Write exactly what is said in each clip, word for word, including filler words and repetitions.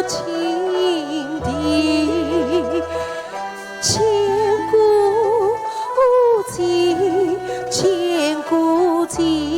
千古情，千古情。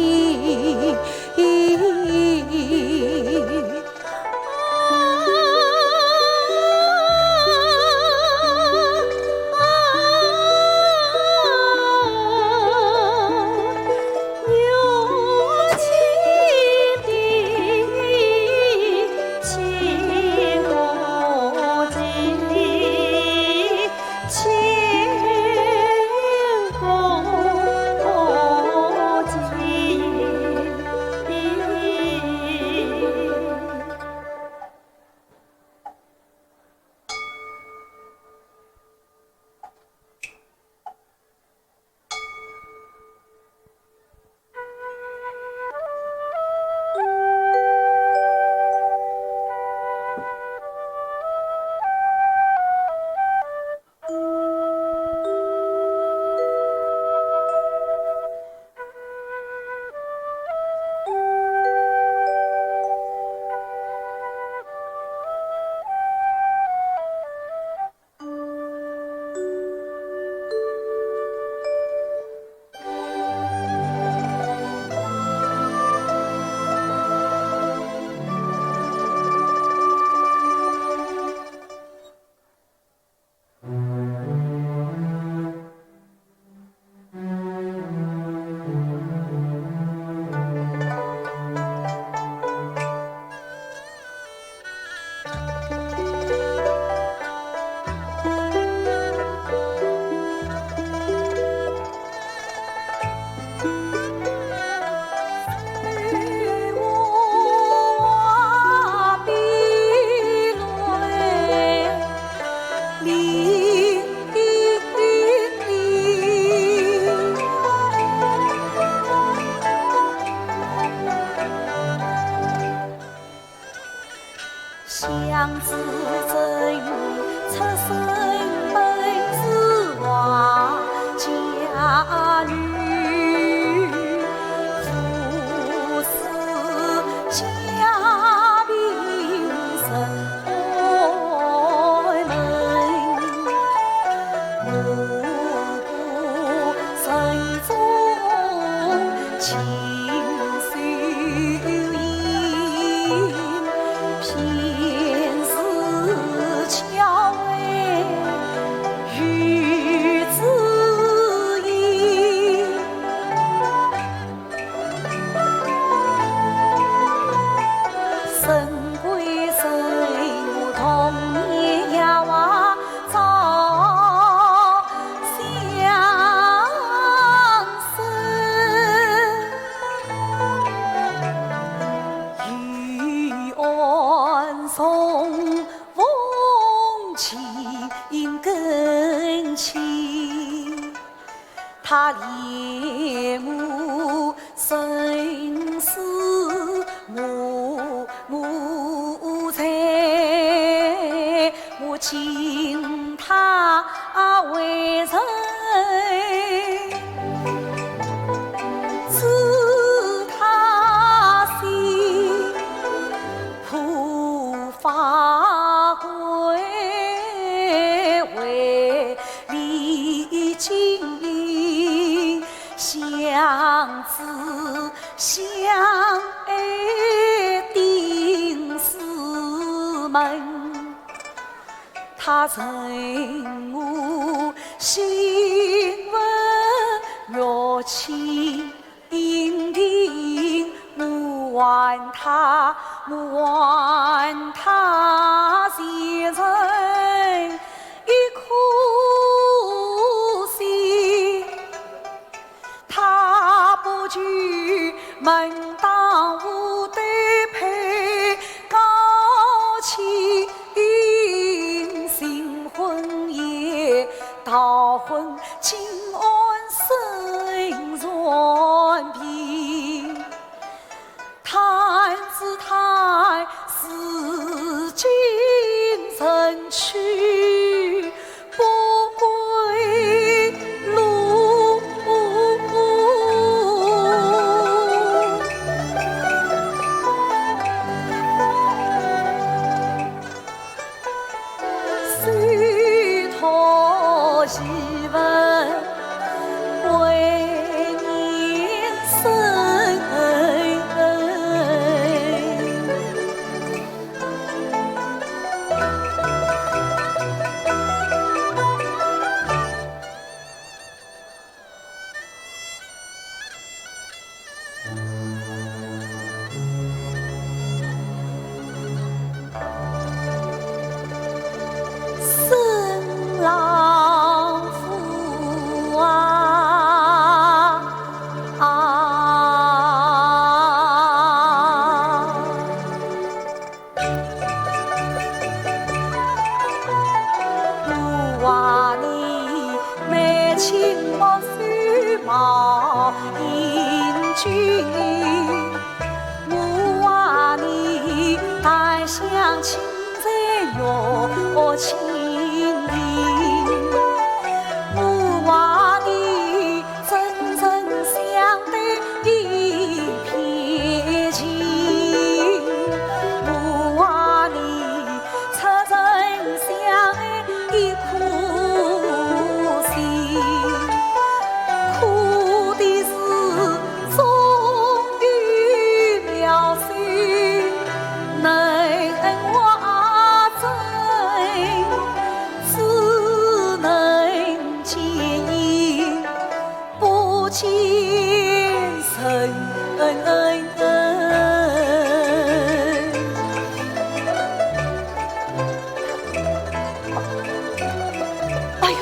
哎呀，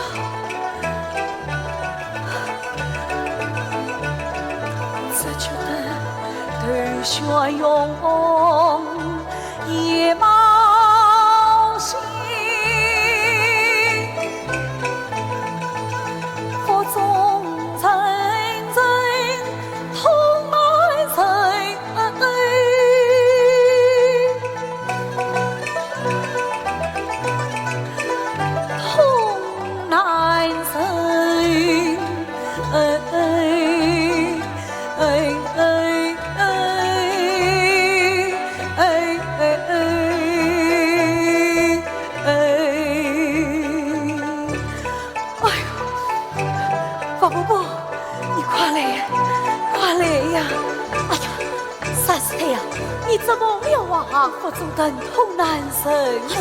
这就得头悬云，夜猫星。腹中成人痛难忍，痛难忍。哎呦，王伯伯，你快来呀，快来呀！哎呀，三师太呀，你怎么了啊？腹中疼痛难忍呀，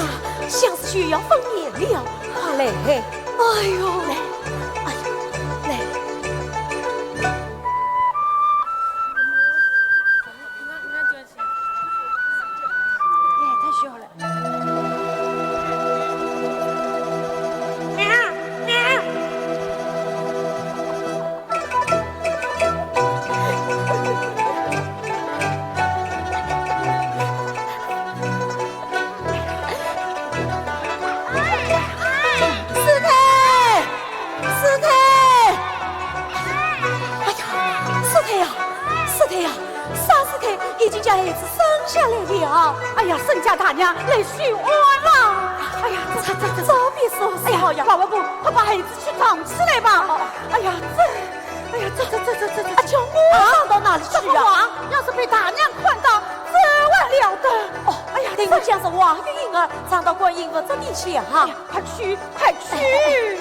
像是就要分娩了，快来！哎呦，来，哎呦，来。哎，太需要了。 师太，师太，哎呀，师太呀，师太呀，三师太已经将孩子生下来了。哎呀，沈家大娘来请安啦。哎呀，这这这这这别说，哎呀，好呀，老伯伯，快把孩子去藏起来吧。哎呀，这，哎呀，这这这这这这，啊，叫我藏到哪里去呀？这个话要是被大娘看到，这完了的。哦，哎呀，等我将这王月英儿藏到观音佛桌底下哈。哎呀，快去，快去。哎，哎，哎。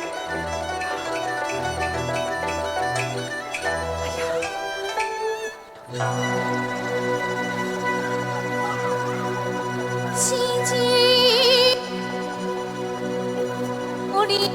哎呀。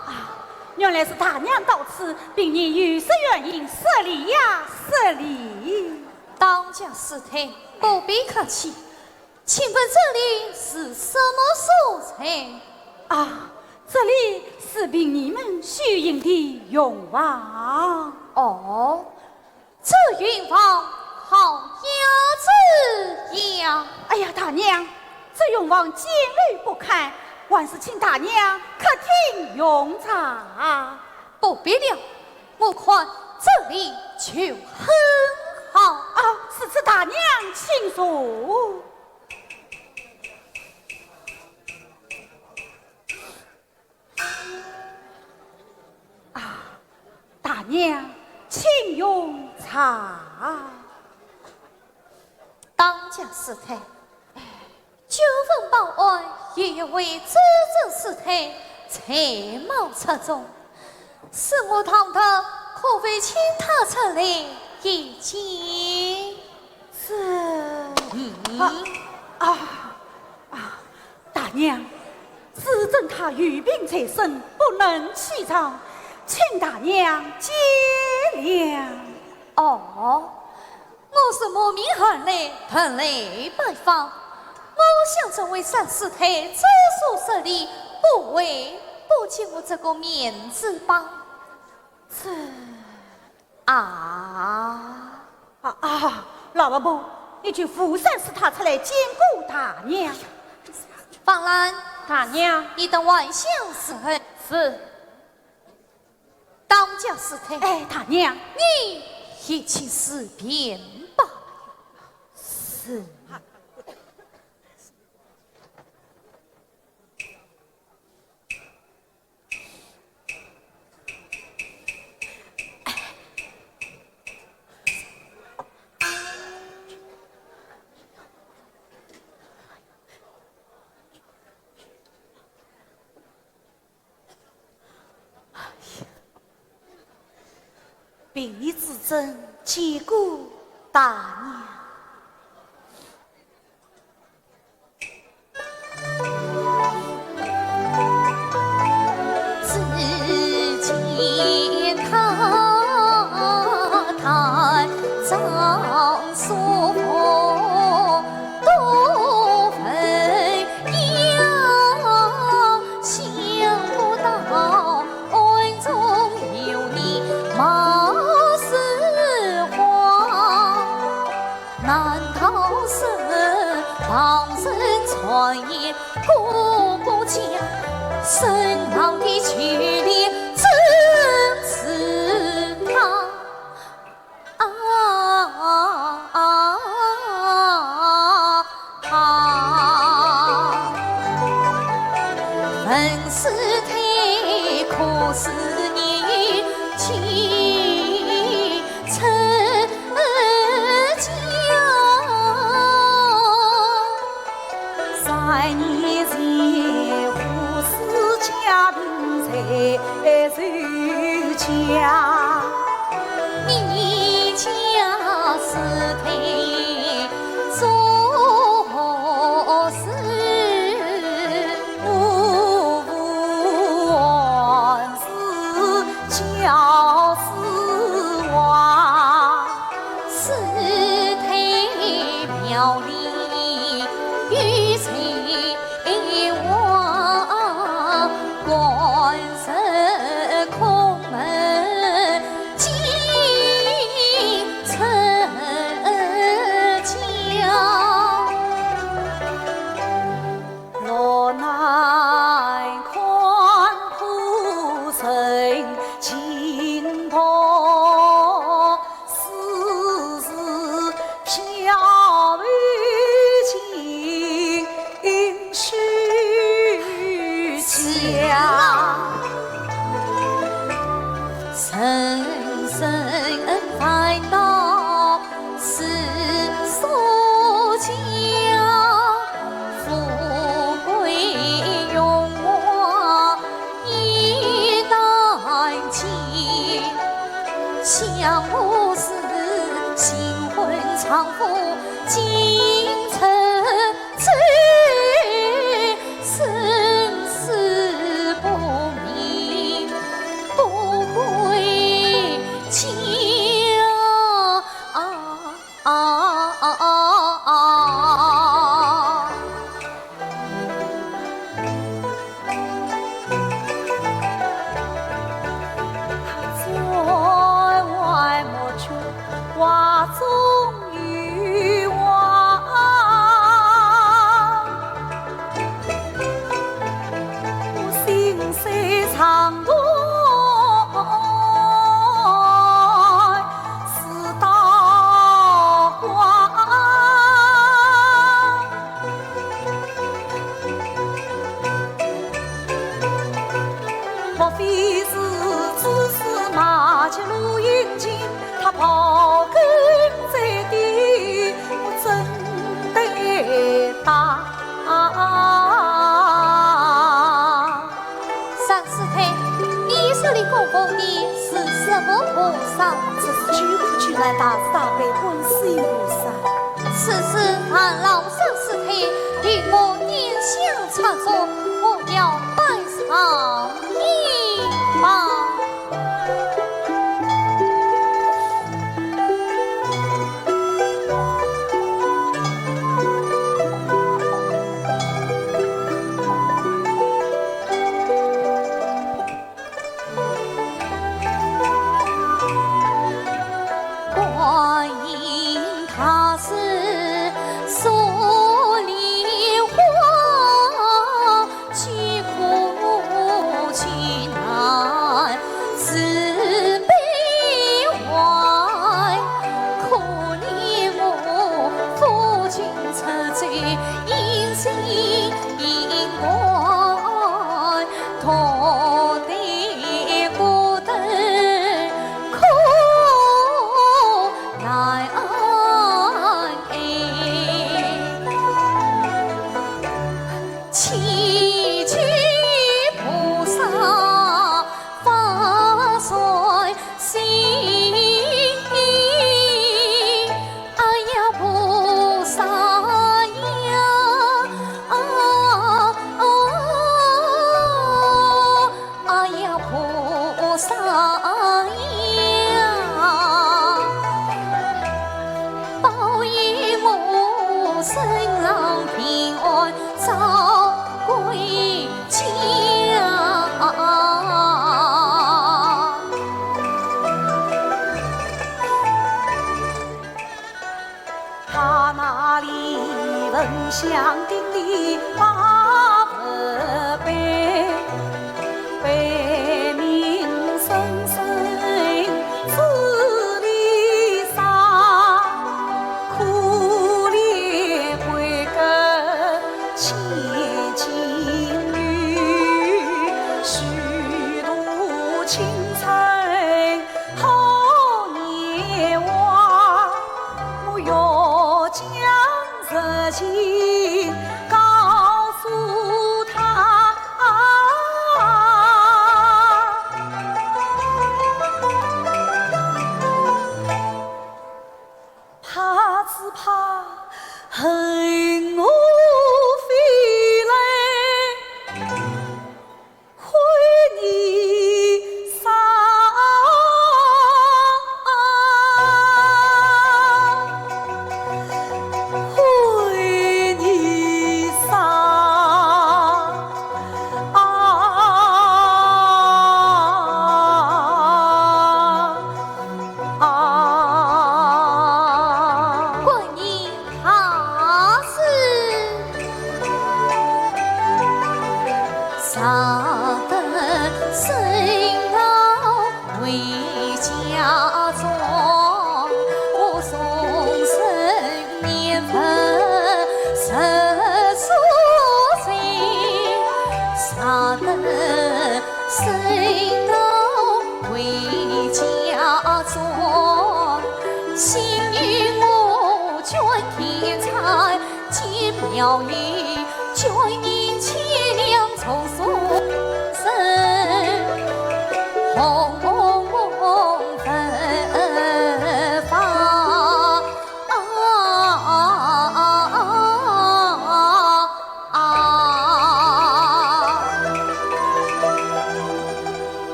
啊，原来是大娘到此，禀明有失远迎，失礼呀，失礼。当家师太，不必客气，请问这里是什么所在？啊，这里是婢女们休闲的孕房。哦， 这孕房好呀怎样？哎呀，大娘，这孕房简陋不堪，还是请大娘客厅用茶。不必了，我看这里就很好。啊，如此大娘请坐。 啊，大娘，请用茶。当家师太，久闻报案，有一位知县师太才貌出众，是我唐突，可否请他出来一见？是。嗯。啊，啊，啊，大娘，世珍他有病在身，不能起床，请大娘见谅。哦， 我是慕名而来，特来拜访。我想这位三师太知书识礼，不会不给我这个面子吧？是。啊。啊，啊，老伯伯，你就扶三师太出来见过大娘。方兰。大娘。你等还乡伺候。是。 当家师太。哎，大娘。你也请示便吧。是。病已治真，见过大娘。来大慈大悲观世音菩萨。此事烦劳小师太替我拈香插座，我要拜上一拜。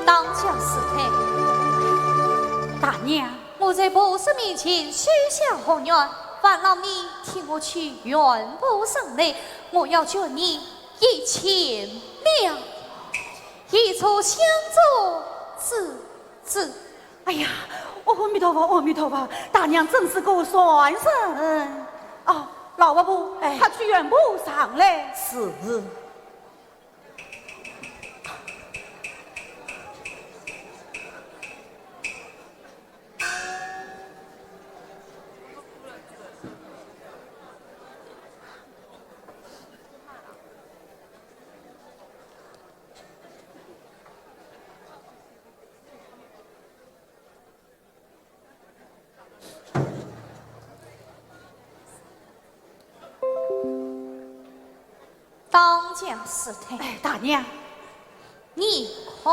当家师太。大娘。我在菩萨面前许下宏愿，烦劳你替我去圆菩萨愿，我要捐你一千两，以助香烛之资。哎呀，阿弥陀佛，阿弥陀佛，大娘真是个善人。哦，老伯伯，哎。快去圆菩萨愿来。是。当家师太。哎，大娘。你看。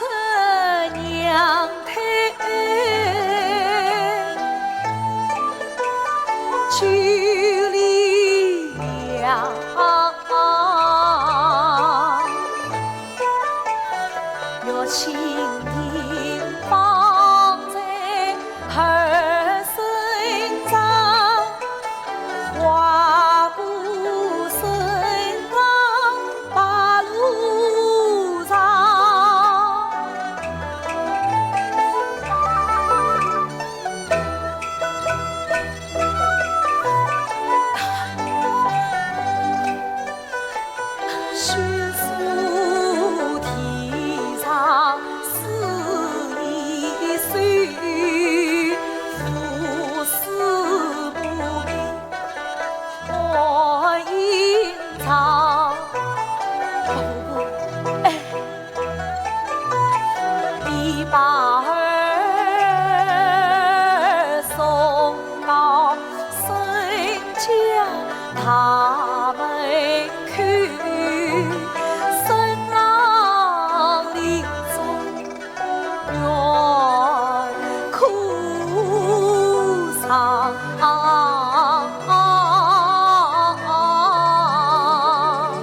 月清明，芳草二生长，花鼓声浪，白露长。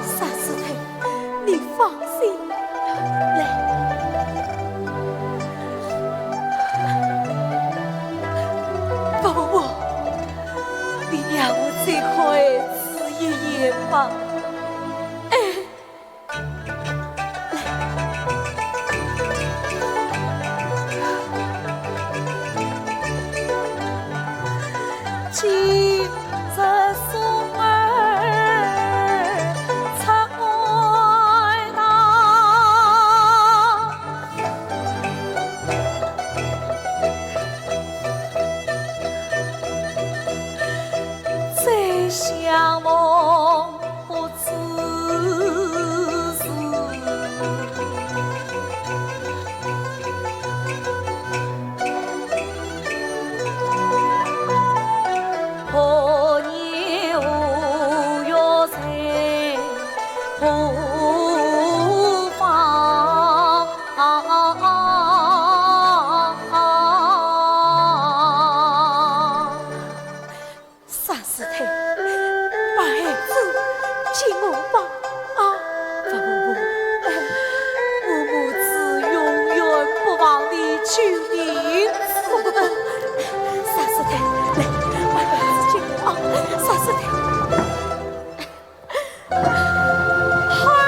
三师太，你放心，来。伯伯，你让我再看一次一眼吧。哎。 三师太，把孩子给我吧，啊！伯伯，我母子永远不忘你救命之恩。三师太，来，把孩子给我啊！三师太。孩儿。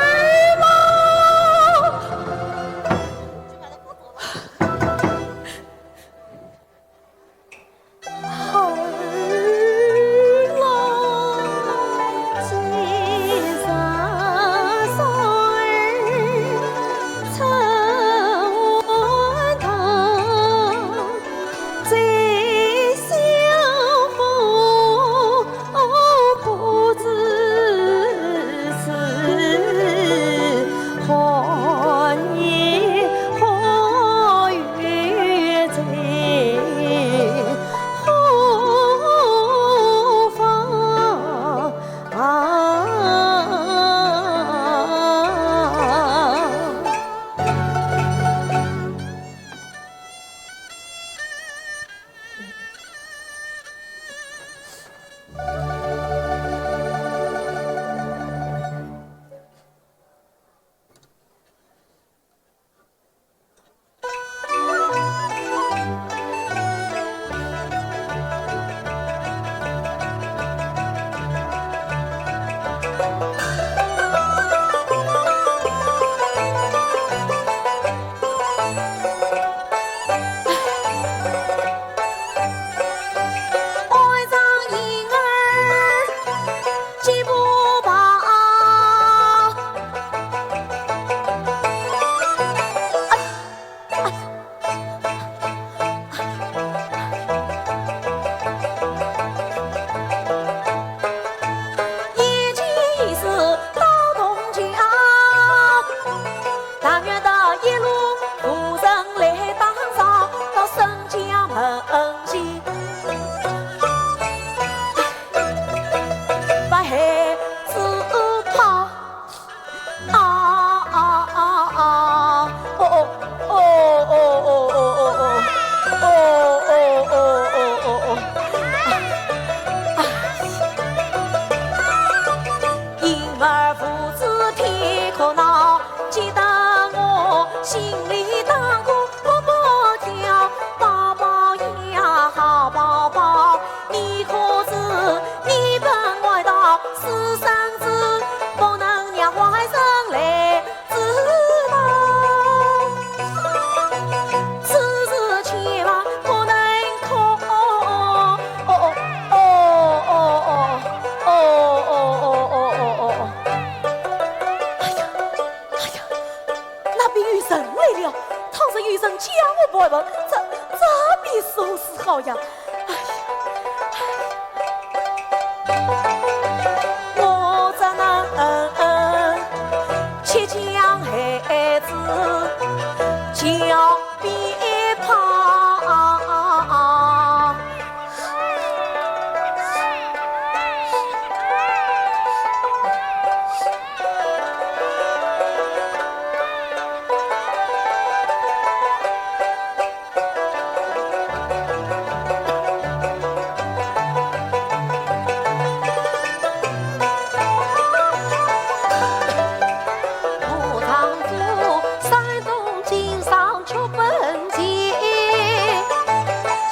心里打个啵啵跳，宝宝呀好宝宝，你可知你本外道私生子，不能让外人来知道。此事千万不能空。哦哦哦哦哦哦哦哦哦哦哦。哎呀，哎呀， 那边有人来了，倘若有人将我盘问，这，这便如何是好呀？哎呀，哎呀。我怎能去将孩子交给旁？ 我丈夫山东经商出本钱，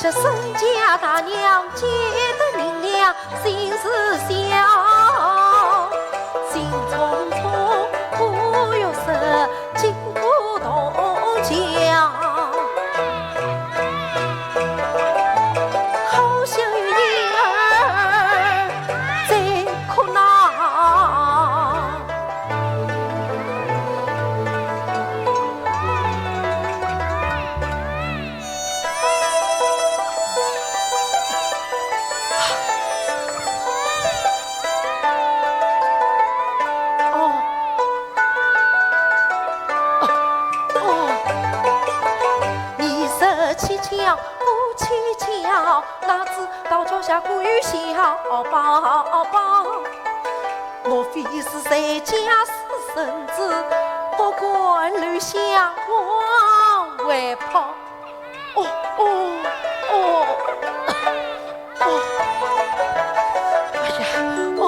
这身家大娘见得明了，心事小，心匆匆，不由得惊哭动情。好像有婴儿在哭闹。 哦，哦，你是七巧不七巧，哪知道脚下跪下宝宝。莫非是谁家私生子，不敢留下往外跑？ 哦，哦，哦，哦，哎呀，哦，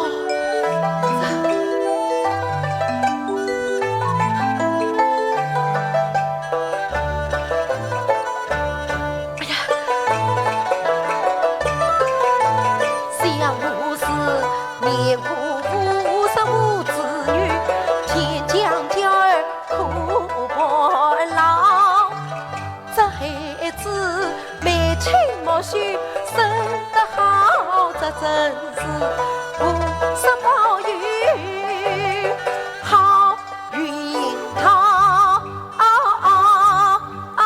哎呀，想我是面糊糊，是无子女，天降娇儿苦伴郎。 这孩子眉清目秀，生得好，这真是无上宝玉好运桃。啊啊啊！啊！ 啊？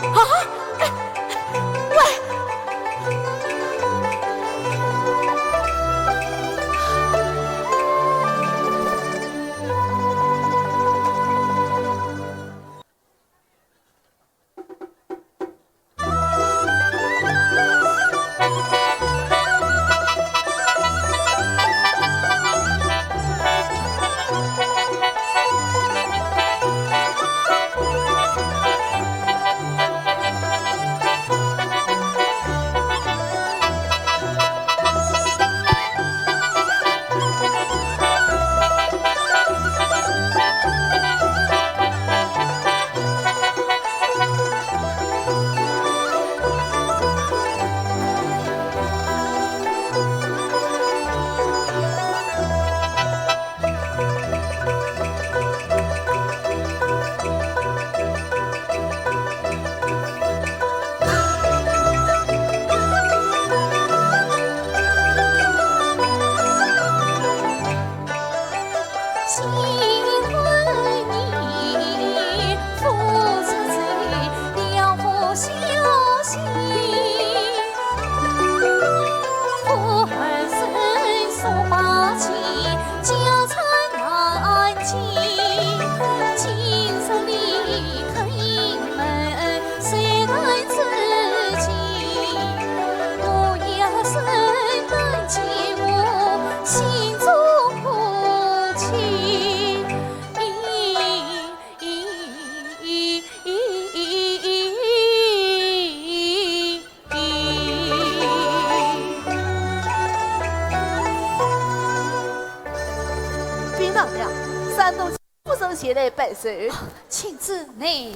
哎，喂！前来拜寿。请旨，内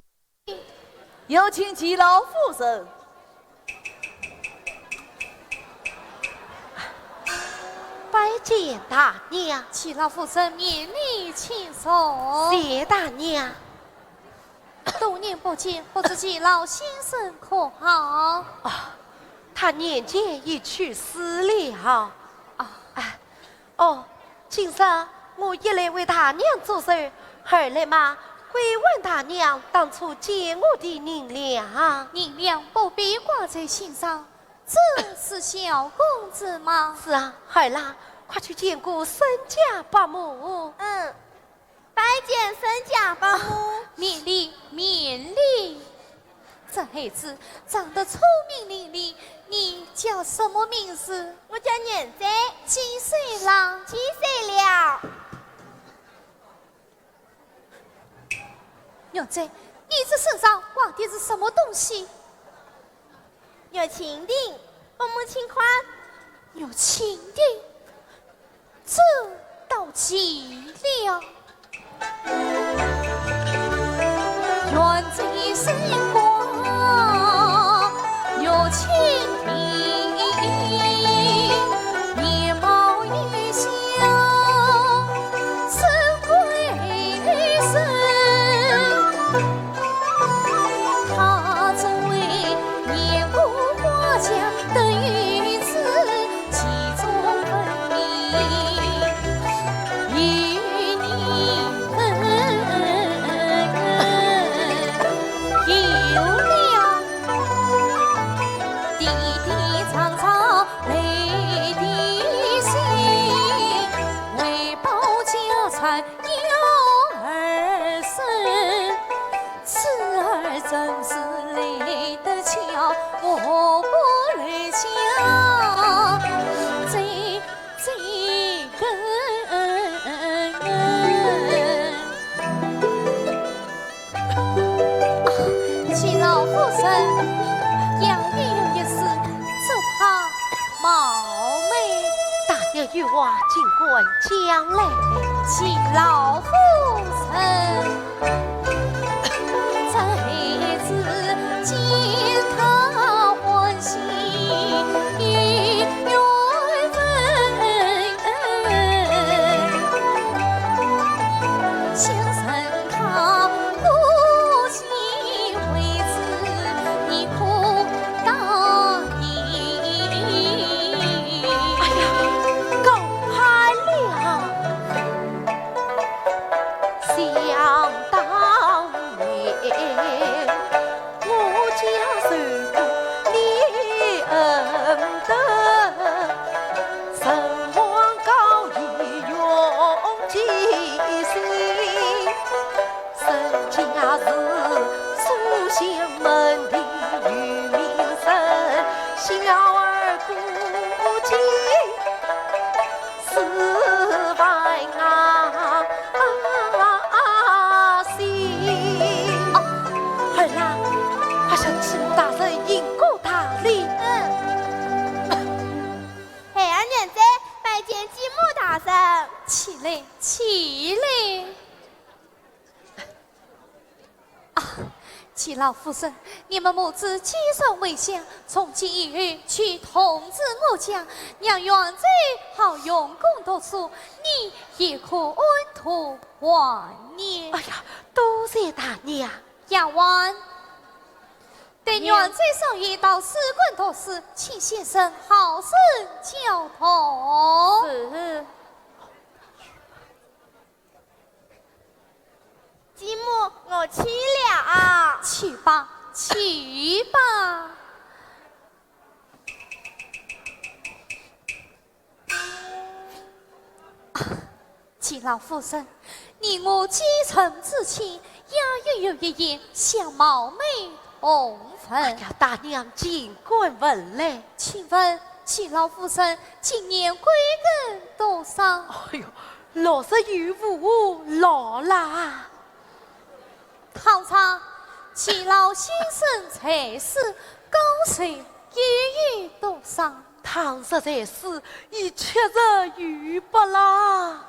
有请季老夫人。拜见大娘。季老夫人免礼请坐。谢大娘。多年不见，不知季老先生可好？啊，他年间已去世了。啊。啊， 哦，今日我一来为大娘祝寿，二来嘛，跪问大娘当初见我的银两。银两不必挂在心上，这是小公子吗？是啊，二郎，快去见过孙家伯母。嗯。 拜见孙家伯母。啊，免礼，免礼。这孩子长得聪明伶俐，你叫什么名字？我叫元贞。几岁了？七岁了。元贞，你这身上挂的是什么东西？ 玉蜻蜓，伯母请看。玉蜻蜓，这倒奇了。季老夫人，有一事，只怕冒昧。大娘有话尽管讲来。季老夫人。 哎呀，高攀了。 哦，二郎，快向继母大人行个大礼。嗯。孩儿元贞拜见继母大人。起来，起来。 啊，季老夫人，你们母子既然回乡，从今以后就同住我家，让元贞好用功读书，你也可安度晚年。哎呀，多谢大娘。丫鬟，带元贞少爷到书馆读书，请先生好生教导。是。 继母，我去了啊。去吧，去吧。啊，季老夫人，你我既成至亲，丫鬟有一言，想冒昧 红粉。哎呀，大娘尽管问来。请问季老夫人今年贵庚多少？哎呦，六十有五，老啦。倘若季老先生在世，高寿又有多少？倘若在世，已七十有八啦。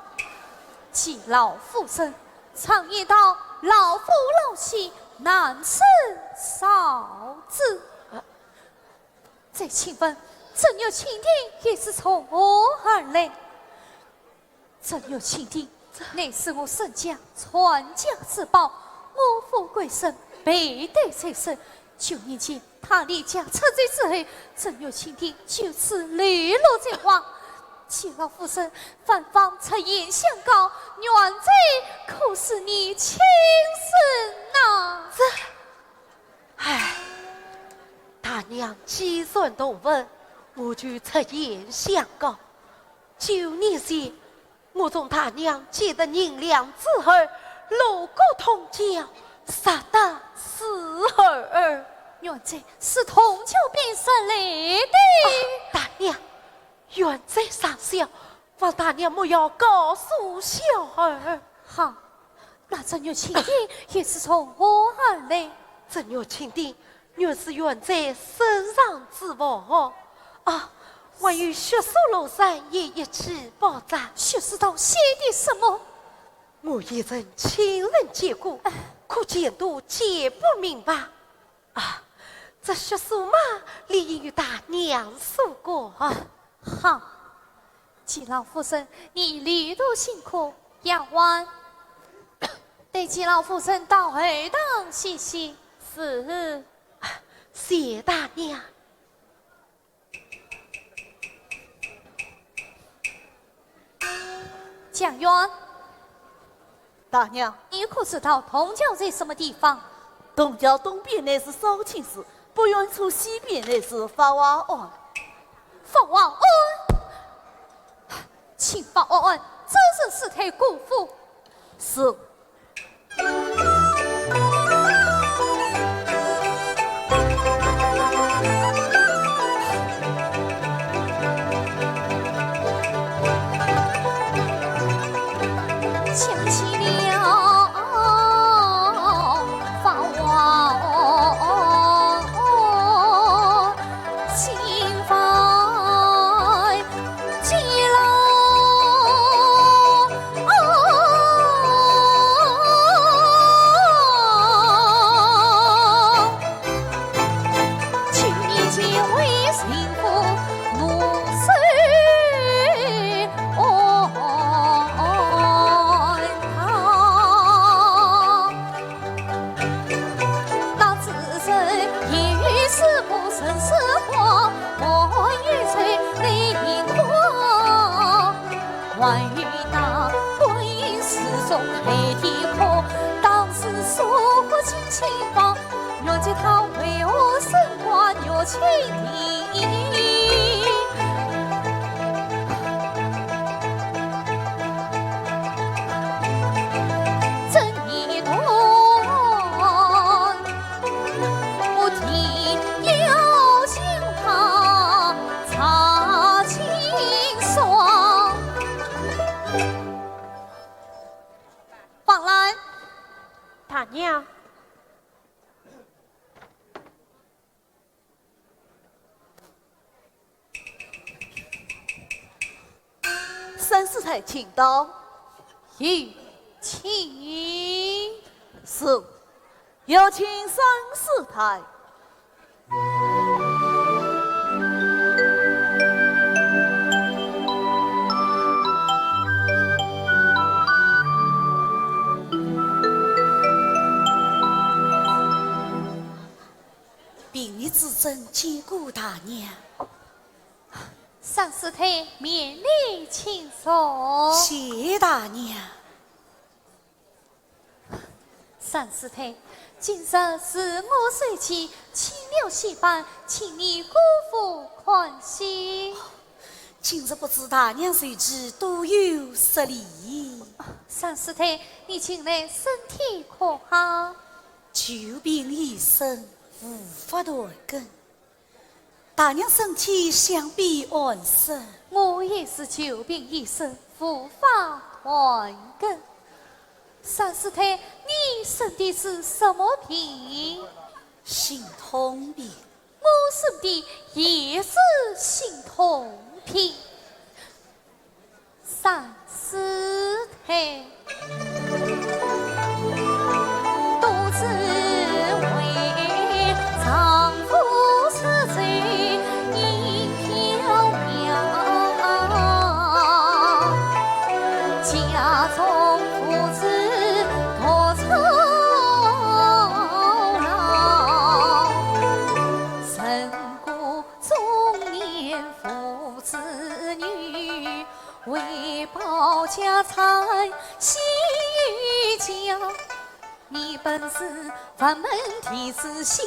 季老夫人，常言道，老夫老妻，难成嫂子。再请问，这玉蜻蜓又是从何而来？这玉蜻蜓乃是我沈家传家之宝，我府贵人佩戴在身。九年前，她离家出走之后，这玉蜻蜓就此流落在外。 见老夫人，万方出言相告，原罪可是你亲生呐？这，唉，大娘既然动问，我就出言相告。九年前，我从大娘借得银两之后，路过通江，拾得死后。原罪是通江边拾来的。啊，大娘， 原罪尚小，望大娘莫要告诉小儿。好，那这玉蜻蜓又是从何而来？这玉蜻蜓原是原罪身上之物。啊，还有血锁罗衫也一起爆炸。血是到写的什么？我一人亲眼见过，可见度见不明白。 啊，这血锁嘛，理应由大娘所挂。好，季老夫人，你旅途辛苦，丫鬟，带季老夫人到后堂歇息。是。谢大娘。 江远。大娘。你可知道通江在什么地方？通江东边乃是绍兴市，不远处西边乃是法华庵。法华庵？请法华庵，这人是太过府。是。 想起了法华庵，心烦 极了。去年间为情妇怒守庵堂。 那此人也是不曾识货，我也是灵光。还有那观音寺中黑的空，当时说不清情况，原知他为何身挂玉蜻蜓。 真一段，我定要将他查清爽。方兰。大娘。 三师太，请到。有请。是，有请三师太。 贫女子曾见过大娘。三师太，免礼请坐。谢大娘。三师太，今日是我受气，请了戏班，请你过府看戏。今日不知大娘受气，多有失礼。三师太，你近来身体可好？ 久病已生，无法断根。大娘身体想必安生。我也是久病已生，无法断根。三师太，你生的是什么病？心痛病。我生的也是心痛病。 三师太。才心家，你本是佛门弟子，西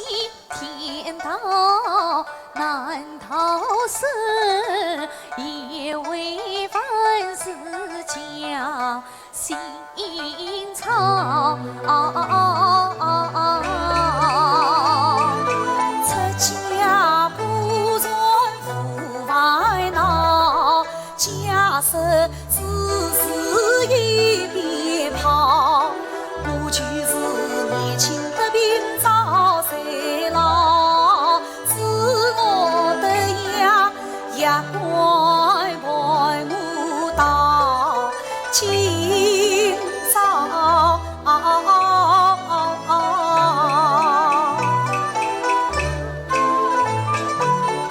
天道，难道是也为凡事假心操？出家不然无烦恼， 假使只是一边跑，我就是年轻得病早衰老，是我的呀，也该陪我到今朝。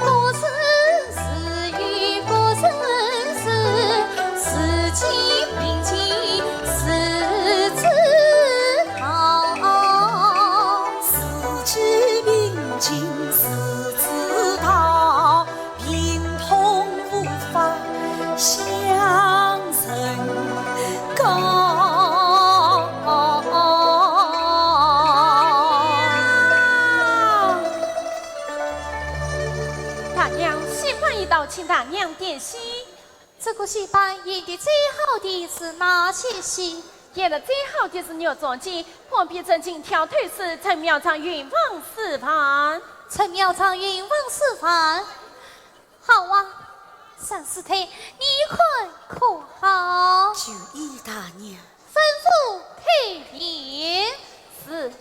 各人事有各人事，自己病情自知道。自己病情自知道，病痛无法向人告。大娘，戏班已到，请大娘点戏。这个戏班演的最好的是哪些戏？演的最好的是《玉簪记》，旁边正经挑推是《陈庙场云房书房》。陈庙场云房书房。好啊，三师太，你看可好？就依大娘吩咐配演。是。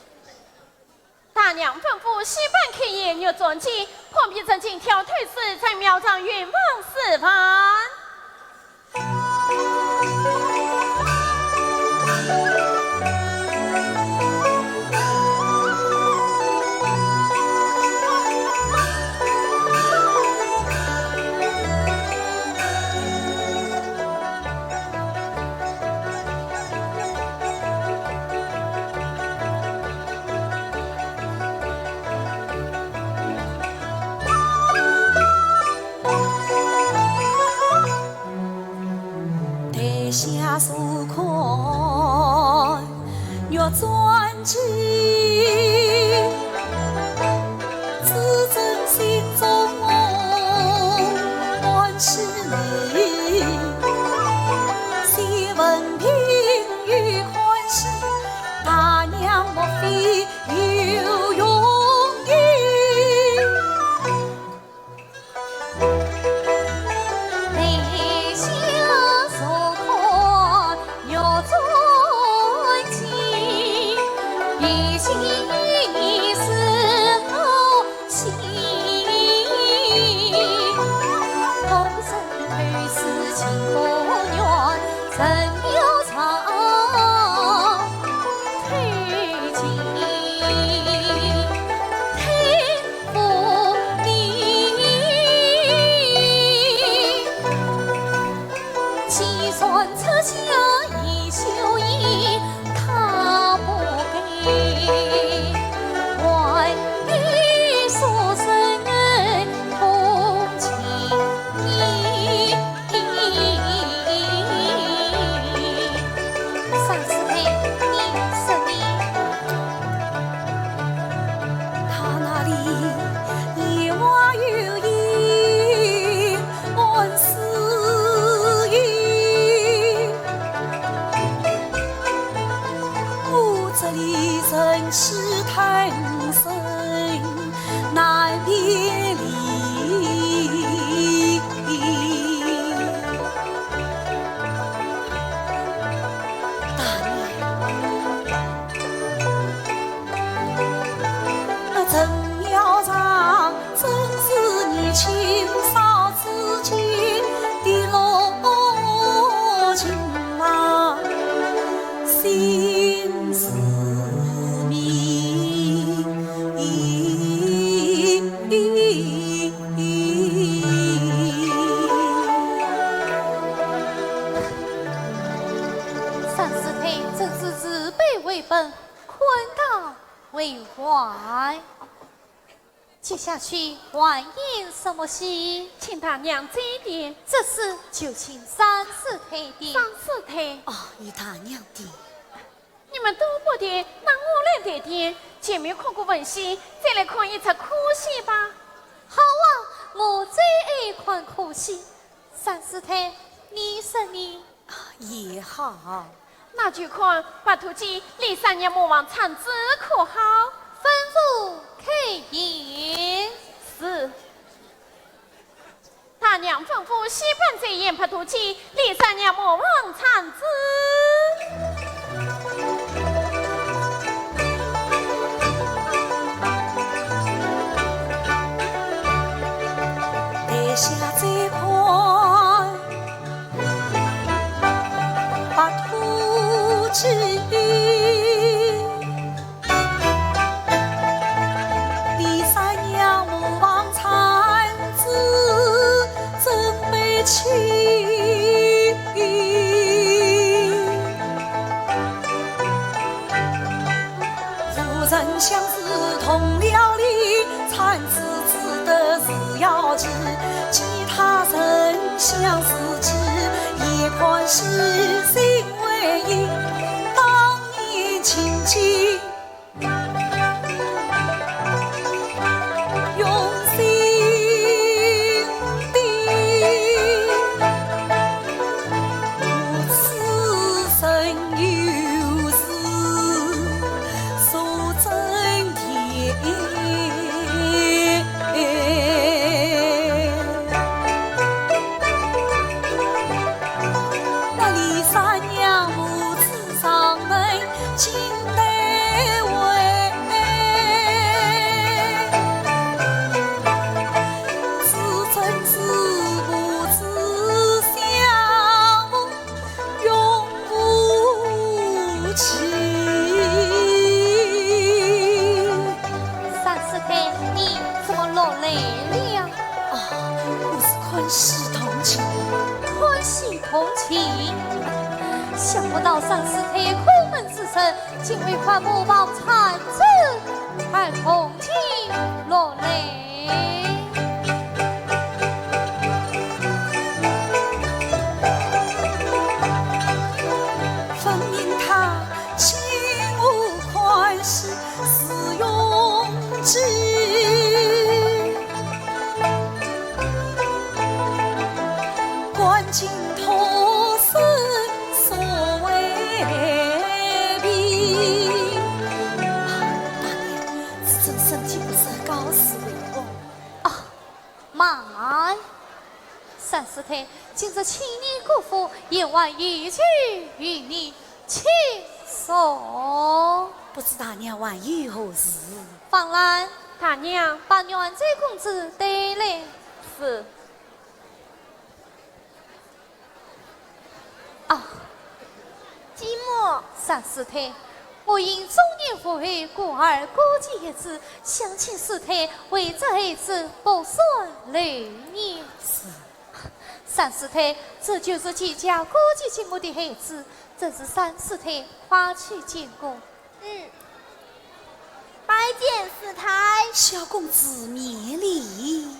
大娘吩咐，戏班开演《玉簪记》，旁边正经挑推是《陈庙场云房书房》。台下坐看 《玉簪记》，只真心中欢喜你，谢文平又欢喜，大娘莫非有用意？ 台下坐看《玉簪记》，一心一意是好戏。同生头是情可愿，人要长。 推进，推不离。既然出家已修行，他不配，还与俗人同情。 三师太，你说呢？他那里言外有意，暗示意。我这里忍气吞声， 难别离。大娘，那陈庙场真是年轻少知情的落情郎，心事密。 三师太真是慈悲为本，宽大为怀。接下去还演什么戏？请大娘指点。这事就请三师太点。三师太？哦，与大娘点。你们都不点，那我来代点。前面看过文戏，再来看一出哭戏吧。好啊，我最爱看哭戏。三师太，你说呢？ 也好。那就看白兔记李三娘磨房产子可好？吩咐开演。是。大娘吩咐戏班再演白兔记李三娘磨房产子。 台下再看白兔记，李三娘磨房产子真悲戚。 无人相助同了离，产子只得自要急。其他人相思急，一看是心为意，当年情景。 用心的，无此生有事所增添。那李三娘母子 上门进得回，自尊自母子相永无期。三师太，你怎么落泪了？啊，我是欢喜同情。欢喜同情？想不到三师太苦闷 之时，竟为看磨房产子而同情落泪。分明他请我欢喜是用计，观今托生 所为病。啊，大娘，自尊身体不适，告辞回屋。啊，慢！三师太，今日千年辜负，言还有求于你，请坐。不知大娘还有何事？方兰。大娘。把元帅公子带来。是。 啊，继母。三师太，我因中年无后，故而孤寄一子，想请师太为这孩子卜算流年。是。三师太，这就是季家孤寄继母的孩子，真是三师太花期见过。嗯，拜见师太。小公子免礼。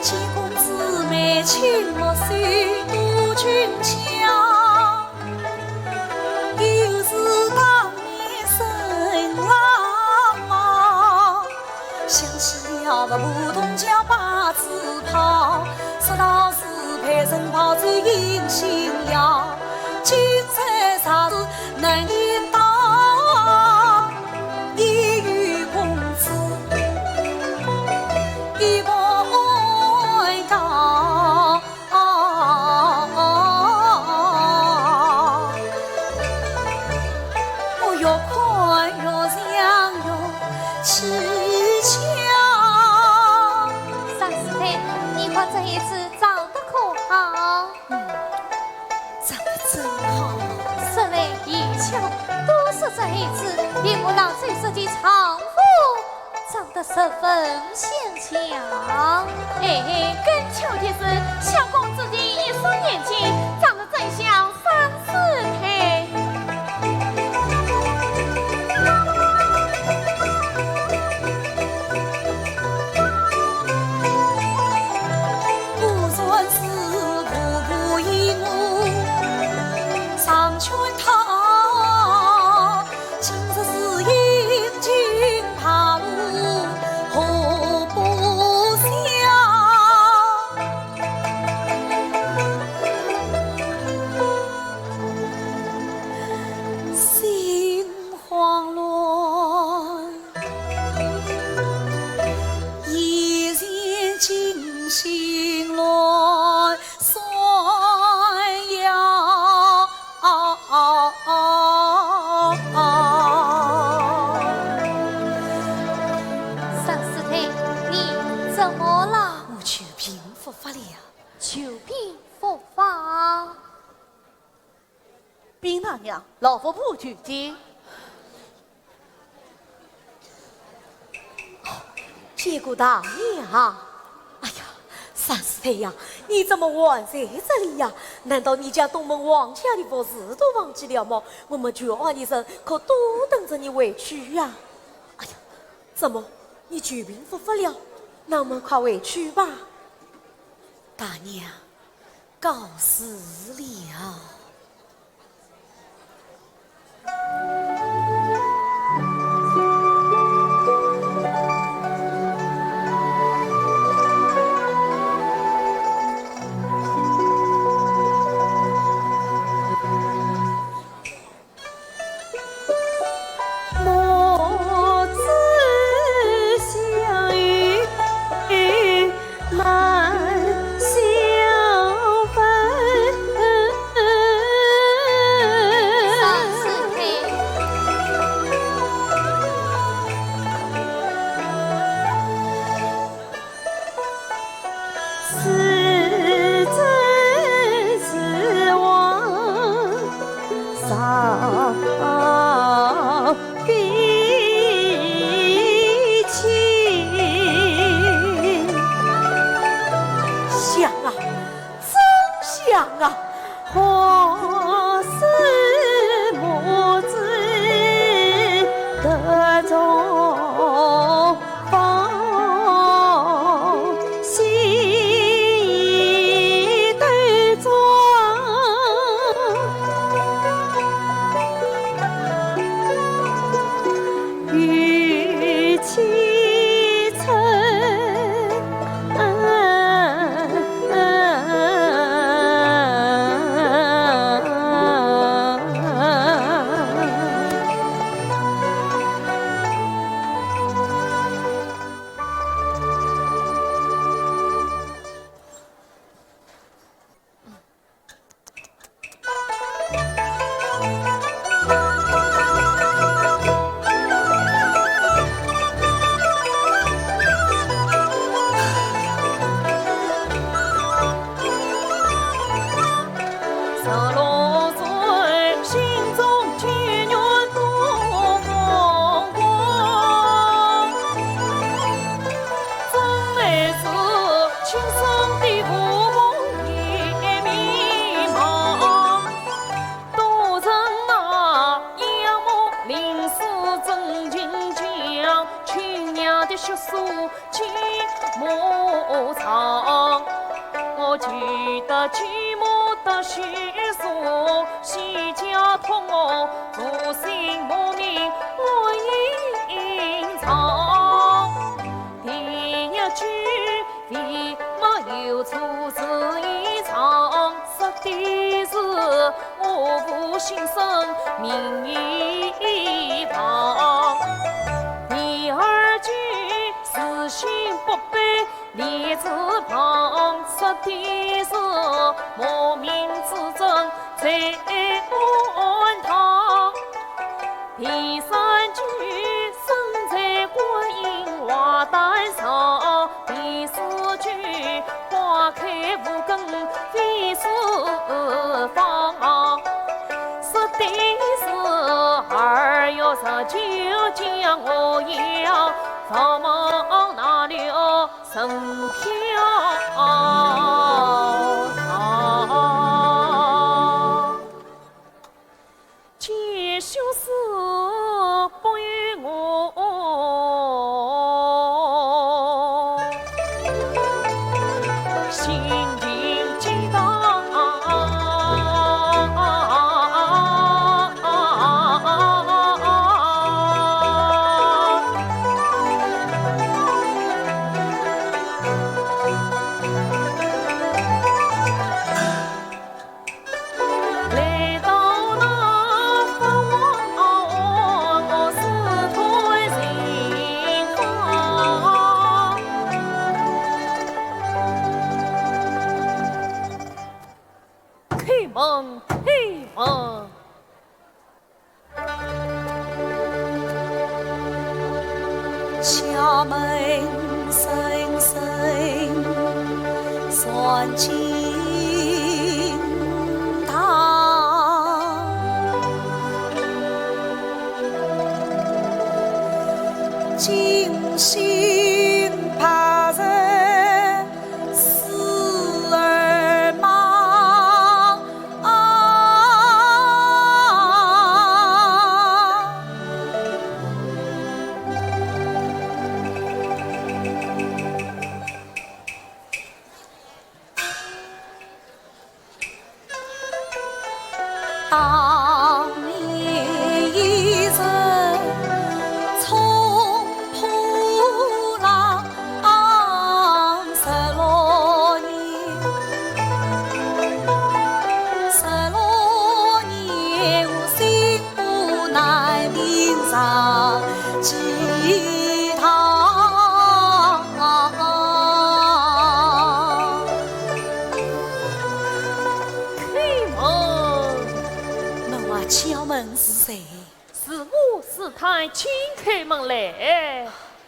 见公子眉清目秀多俊俏，又是当年身浪嘛。想起了那牧童叫白子抛，说道是配人抛在迎新窑，今日若是能应到， 一遇公子一般高。我越看越像越蹊跷。三师太，你看这孩子长得可好？ 嗯，长得真好。说来也巧，都说这孩子与我老祖这件长服长得十分鲜香。哎，更巧的是，相公之前一双眼睛长得真像三师太。 心慌乱，夜前惊心乱算呀。三师太，你怎么了？我久病复发了。久病复发？ 禀大娘，老佛婆求见。见过大娘。哎呀，三师太呀，你怎么还在这里呀？难道你将东门王家的服饰都忘记了吗？我们全二里人可都等着你回去呀。哎呀，怎么，你久病复发了？那我们快回去吧。大娘， 告辞了。香啊，真香啊！我要放马那里哦，神飘。解休书不与我，心情激荡。 来到那福王，我是推人房。开门，开门。 敲门声声传京堂，惊醒怕人 四儿忙啊。当年一人冲破浪，十六年，十六年我心不难平上几趟。 开门。门外敲门是谁？是我，师太，请开门来。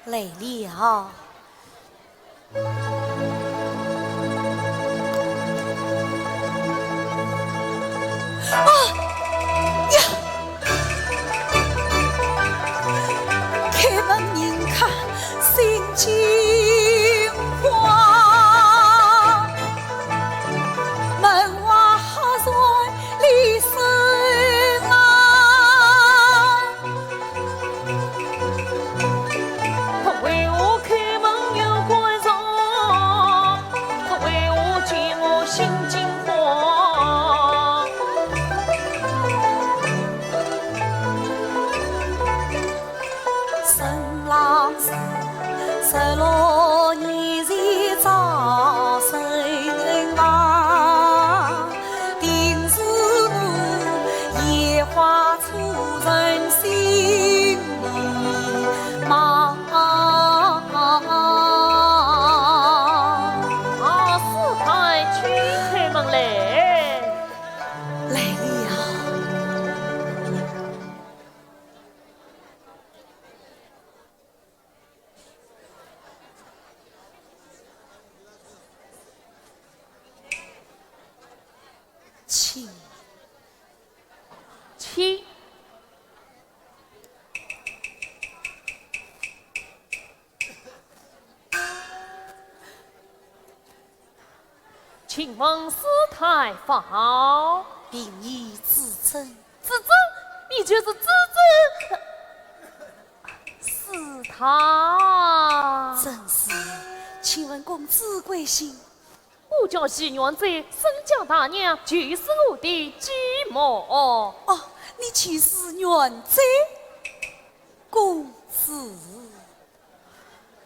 来了。啊！呀！ 开门人家心惊慌，门外吓然厉声啊。他为何开门又关上？他为何见我心惊慌？ 沈郎是十六年前早生啊，定是我眼花错认心迷茫。啊，师太，请开门来。来了。 请。请。 请问师太方？贫儿子珍。子珍？你就是子珍？师太。珍师，请问公子贵姓？我叫徐元贞，沈家大娘，就是我的继母。哦，你就是元贞？公子。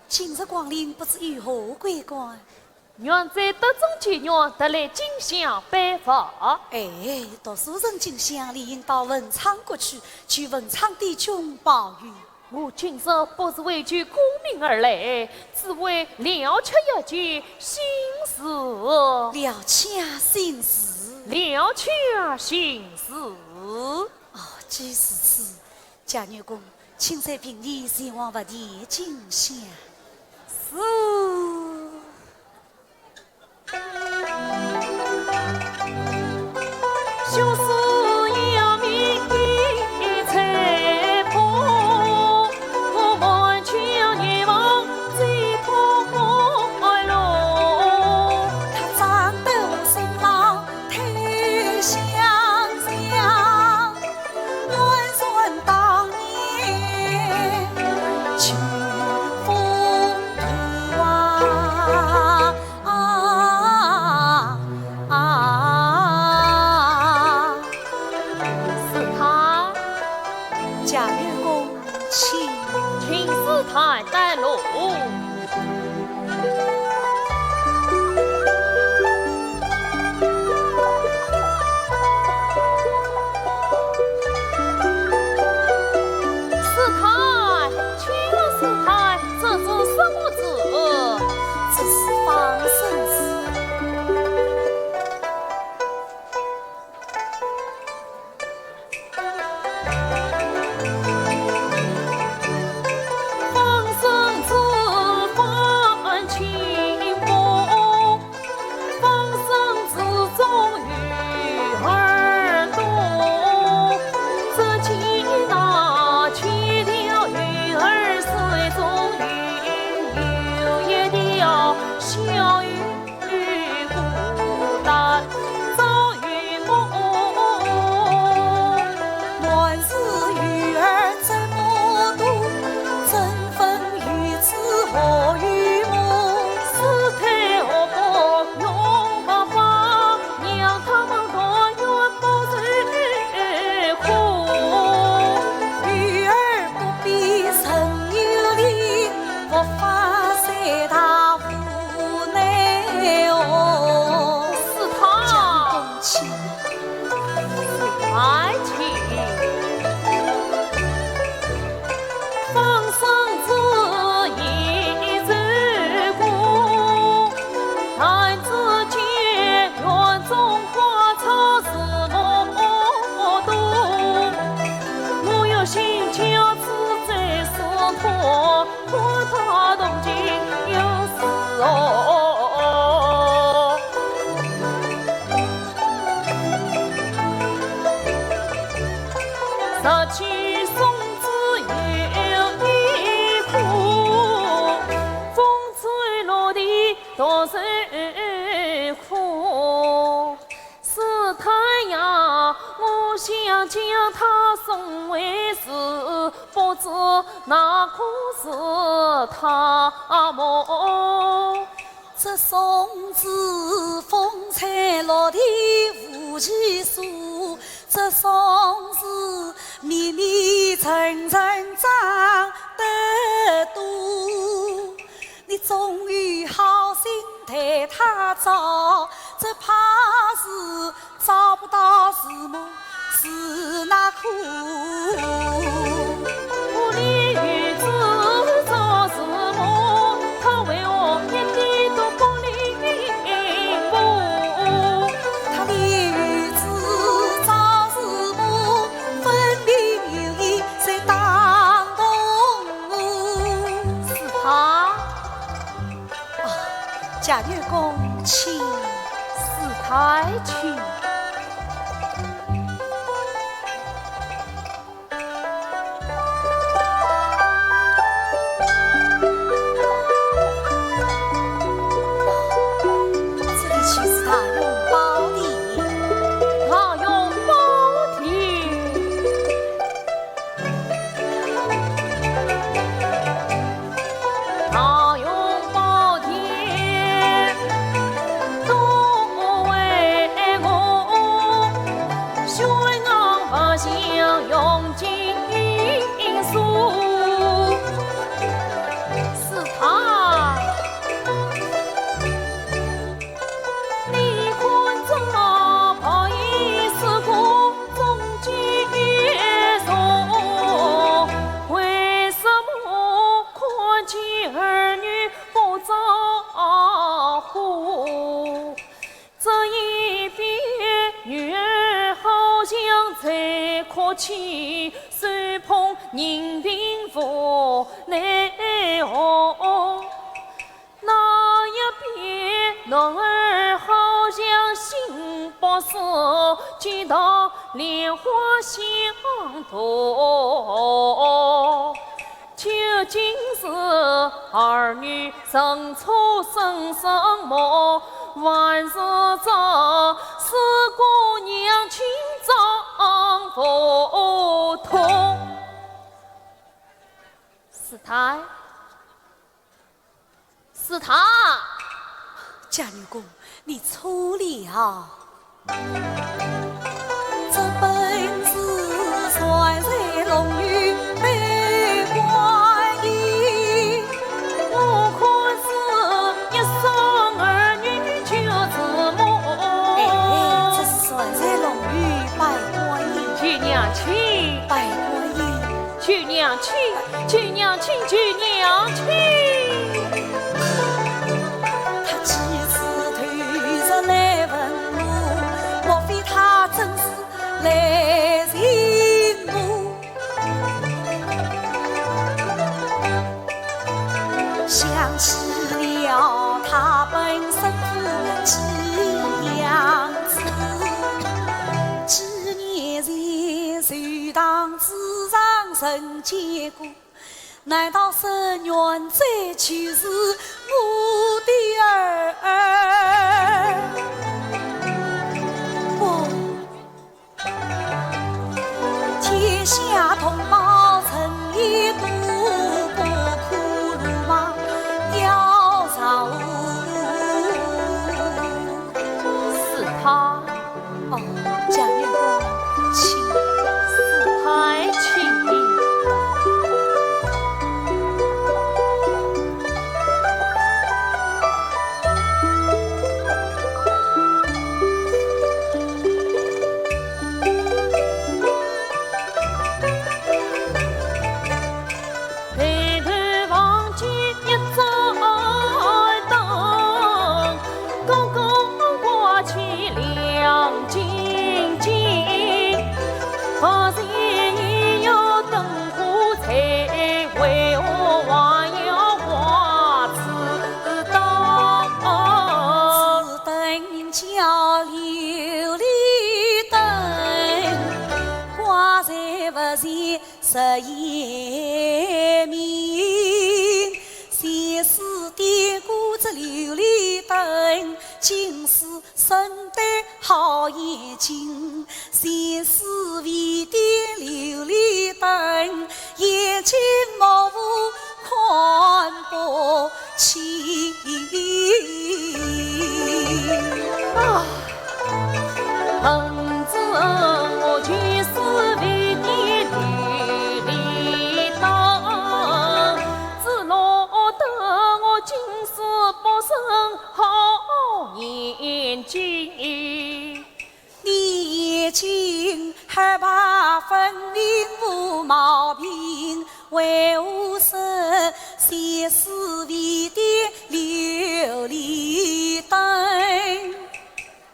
今日光临不知有何贵干？元贞得中解元，特来进香拜佛。哎，读书人进香理应到文昌阁去，求文昌帝君保佑。我今日不是为求功名而来，只为了却一件心事。了却心事？了却心事。哦，既如此， 贾月公，请随贫儿前往佛殿进香。是。师太，请问师太，这是什么字？这是放生字。 师太。 师太请。师太呀，我想将它送回寺，不知那可是他么？这送子风吹落地无其所，这送子密密层层长得多。你总有好心待他找，只怕是 找不到是么是那苦。屋里有子找是么，他为何一点都不领悟？他里有子找是么，分明有意在打动我。是他。 啊，贾月公请。师太请。这里岂是大雄宝殿？大雄宝殿。 大雄宝殿都为我宣揚百姓用经书。是他。 你看这白衣是个中间人，为什么看见儿女不招呼？这一边女儿好像在哭泣，手捧银瓶无奈何。 那一边男儿好像新百事，见到莲花香动。究竟是儿女认错生什么，还是这四姑娘情长不通？师太。 是他。贾女公，你错了。这本是传在龙女悲观音，娘亲。他几时投入来问我，莫非他真是来寻我？想起了他本身不起样子，几年前就当自上人见过。 难道是元帅就是我的儿？不，天下同胞人也多，不可鲁莽要上我。是他。 哦，贾月红，请。是太请。抬头望见一盏灯， 刚刚挂起亮晶晶，方才你要灯火在，为何还要挂此灯？此灯叫琉璃灯，挂在佛前 十眼明，前世点过这琉璃灯，今世生得好眼睛。前世未点琉璃灯，眼睛模糊看不清。啊！ 恨不得我前世未点琉璃灯，只落得我今世不生好眼睛。你眼睛黑白分明无毛病，为何说前世未点琉璃灯？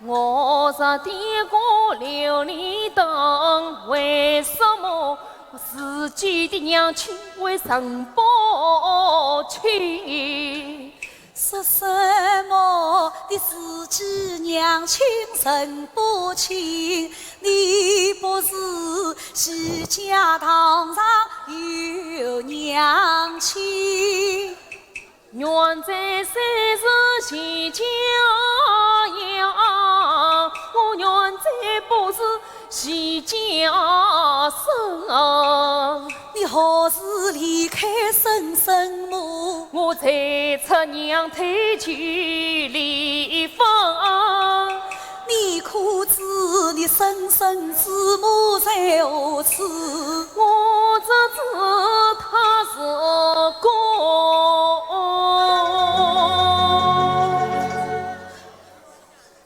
我若点过琉璃灯，为什么自己的娘亲会认不清？说什么的自己娘亲认不清？你不是齐家堂上有娘亲？ 元帅虽是齐家呀，我元帅不是齐家生。你何时离开生身母？我在出娘胎就离婚。 你可知你生身之母在何处？我只知她是个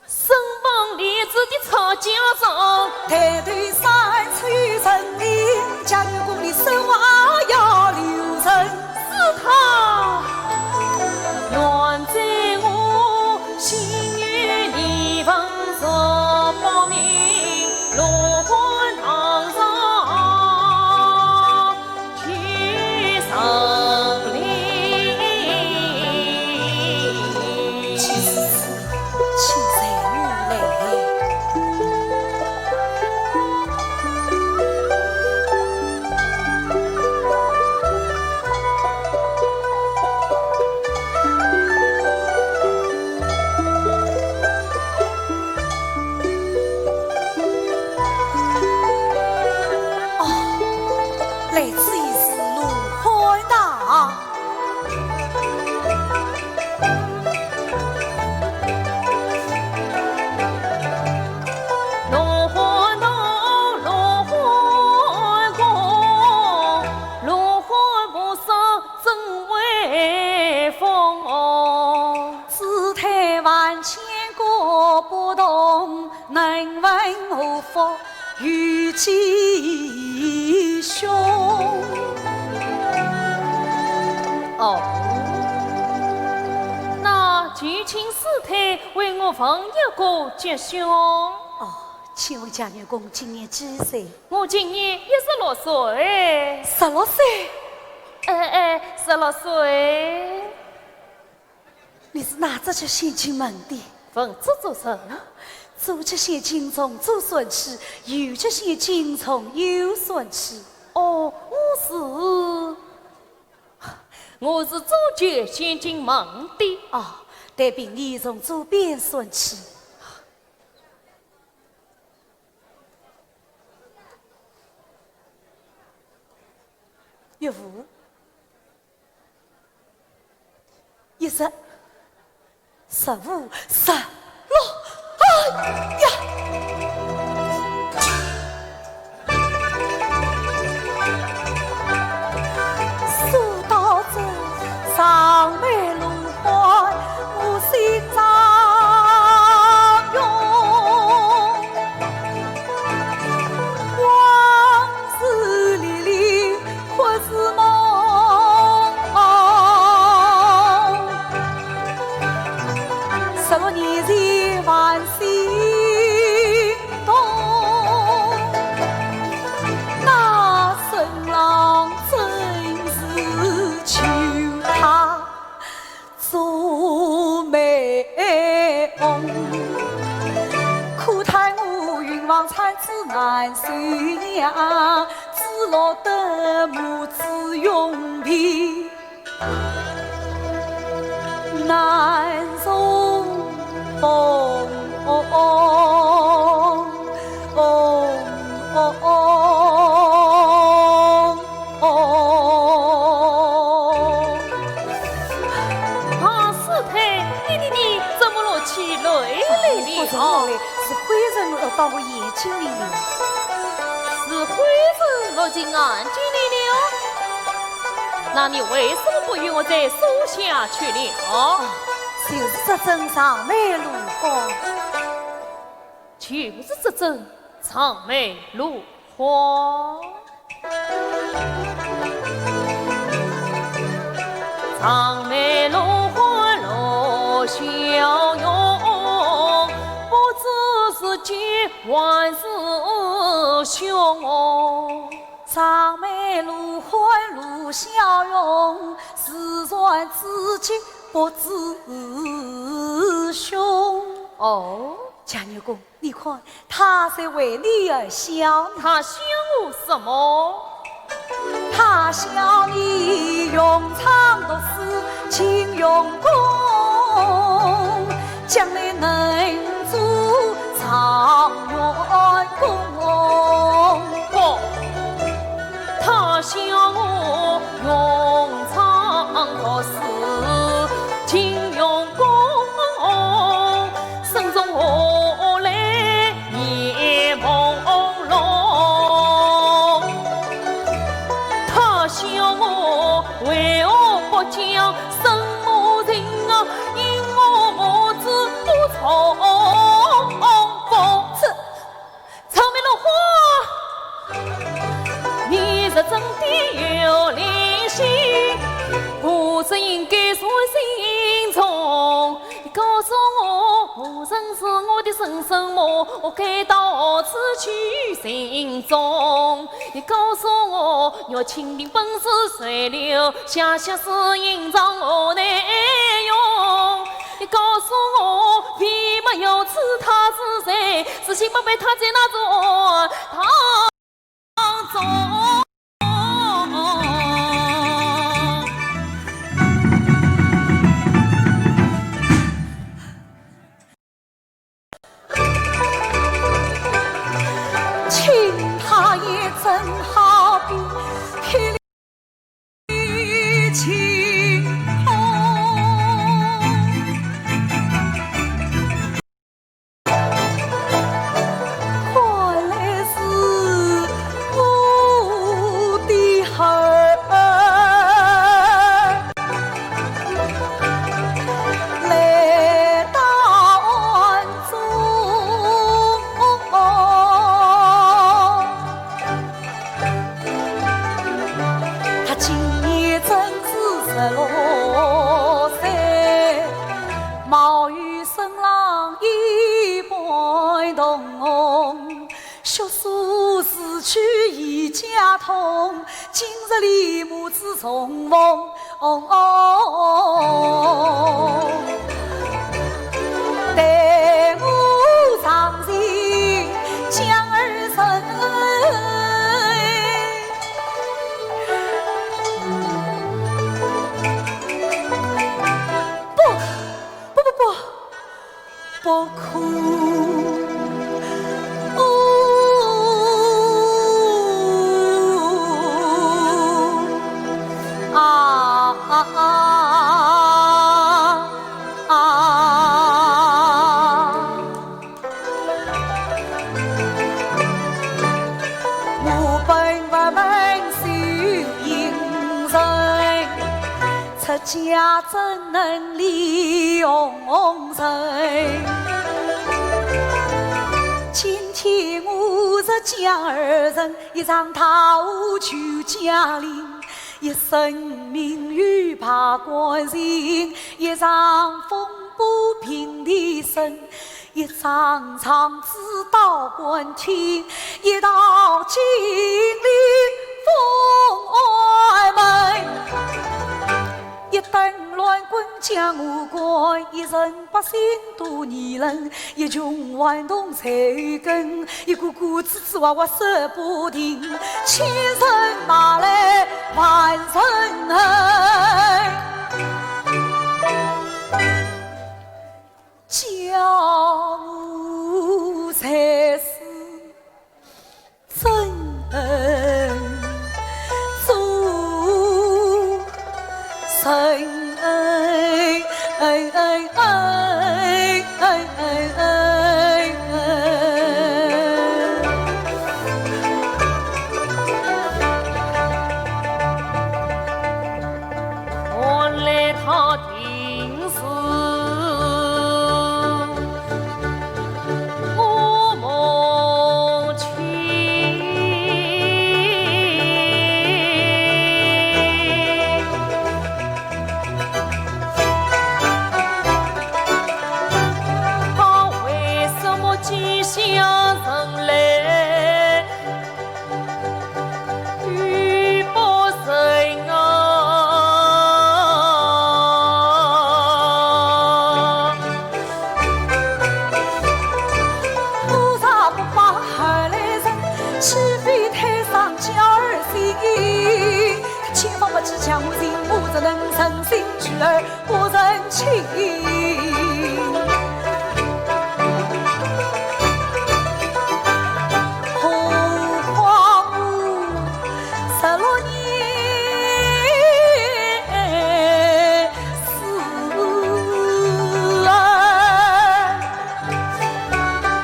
身亡立子的出家人。抬头三尺有神灵，假如讲你说话要留神。 是她。原在我心有疑问，若不明，罗汉堂上去上礼。请，请随我来。 哦，来此已是罗汉堂。 罗汉堂，罗汉宫，罗汉菩萨真威风哦。姿态万千各不同，能问何福 与吉凶。哦，那就请师太为我问一个吉凶。哦，请问贾月宫今年几岁？我今年一十六岁。十六岁？哎，哎，十六岁。你是哪只吉星进门的？问这做甚？左吉星进从左算起，右吉星进从右算起。哦，我是 我是左吉星进门的。哦，待婢从左边算起。岳父，一十，十五，十六，哎呀！ 啊，师太，你，你，你怎么落起泪来了？不是我来，是灰尘落到我眼睛里了。是灰尘落进眼睛里了？那你为什么不与我在树下去了？啊，就是这尊长眉芦花。 就是这尊长眉芦花。长眉芦花露笑容，不知是吉还是凶哦。长眉芦花露笑容，自然之吉不知凶。哦。 贾月宫，你看，他在为你而笑呢。他笑我什么？他笑你容貌读书金用功，将来能做状元公。不，他笑我容貌读书金用功， 身中何来鄢梦龙？他笑我为何不讲什么情啊？因我母子不从夫。长眉芦花，你是真的有灵性，不是应该算心中。 你告诉我，何人是我的生身母？我该到何处去寻踪？你告诉我，若蜻蜓本是水流，下下是隐藏何内容？你告诉我，为么如此他是谁？是谁不被他在那座当中。 看来是家痛，今日里母子重逢。哦，哦，待我上前将儿身。不，不，不，不。 不哭。哦，啊，啊，啊，啊。我本佛门修行人， 出家怎能离红尘？今天我入家二人，一场桃花救家林，一生名遇百官情，一场风波平地声。 一场长子到官厅，一道金陵封侯门。一顿乱棍将我关，一人百姓多疑人，一穷頑童才有根，一个个支支吾吾说不定，千人骂来万人恨。 叫我才是真恩做人恩恩恩恩恩恩恩。 原来他定是我母亲。他为什么寄香人来？ 遇不成啊。菩萨不把后来人，岂非太上娇儿心？千方百计将我寻，我怎能诚心拒儿？ 不成亲。何况我十六年思儿，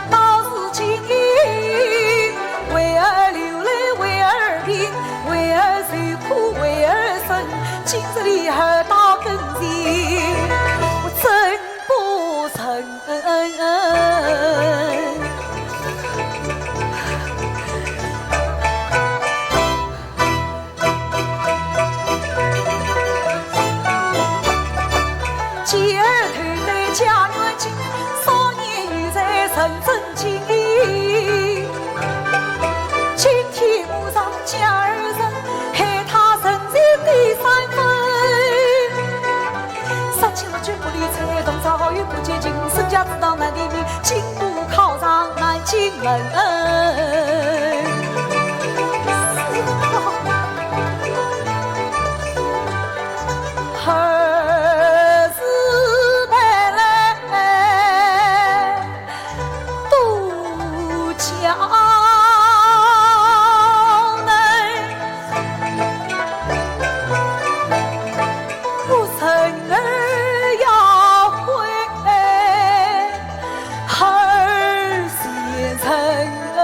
到如今为儿流泪，为儿病，为儿受苦，为儿生，今日里儿到跟前，我怎不承恩？继儿投奔家园去，少年有才人真 情义。今天我上家二人，害他人间第三分。三千六卷不理睬，同窗好友不见情，身家之道难辨明，进都考上南京门。儿是白来 都叫人，我人儿要悔，儿先成恩。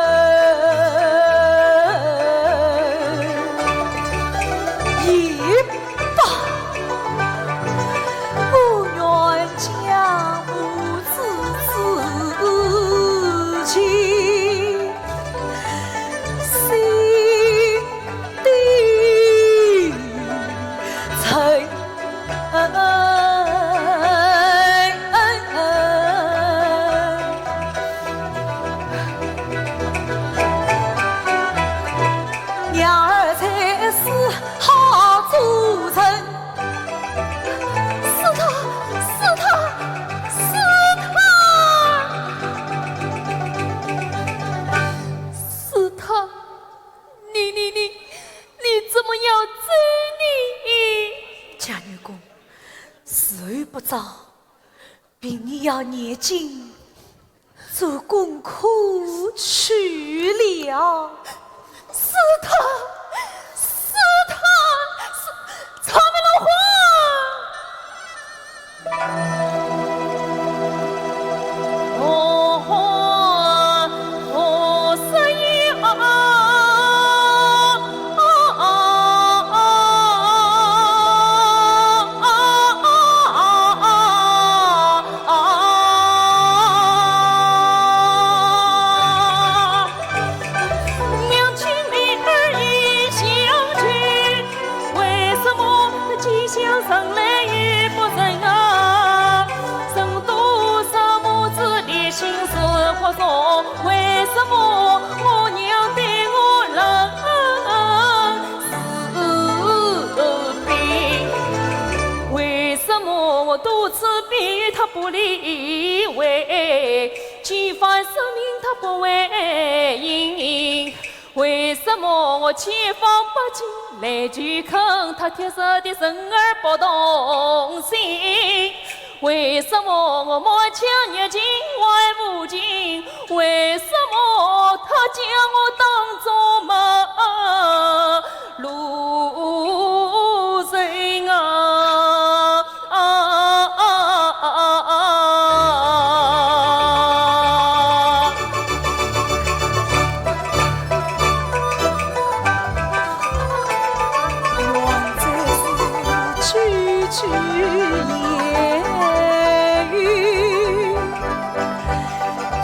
时候不早，平日要念经做功课去了。是他，是他，是草莓老花。 为什么我多次逼他不理会，几番说明他不回应？ 为什么我千方百计来求恳，他铁石的人儿不动心？为什么我满腔热情外无情？为什么他将我当作陌路人啊？ 啊啊啊啊啊！原来是句句言语相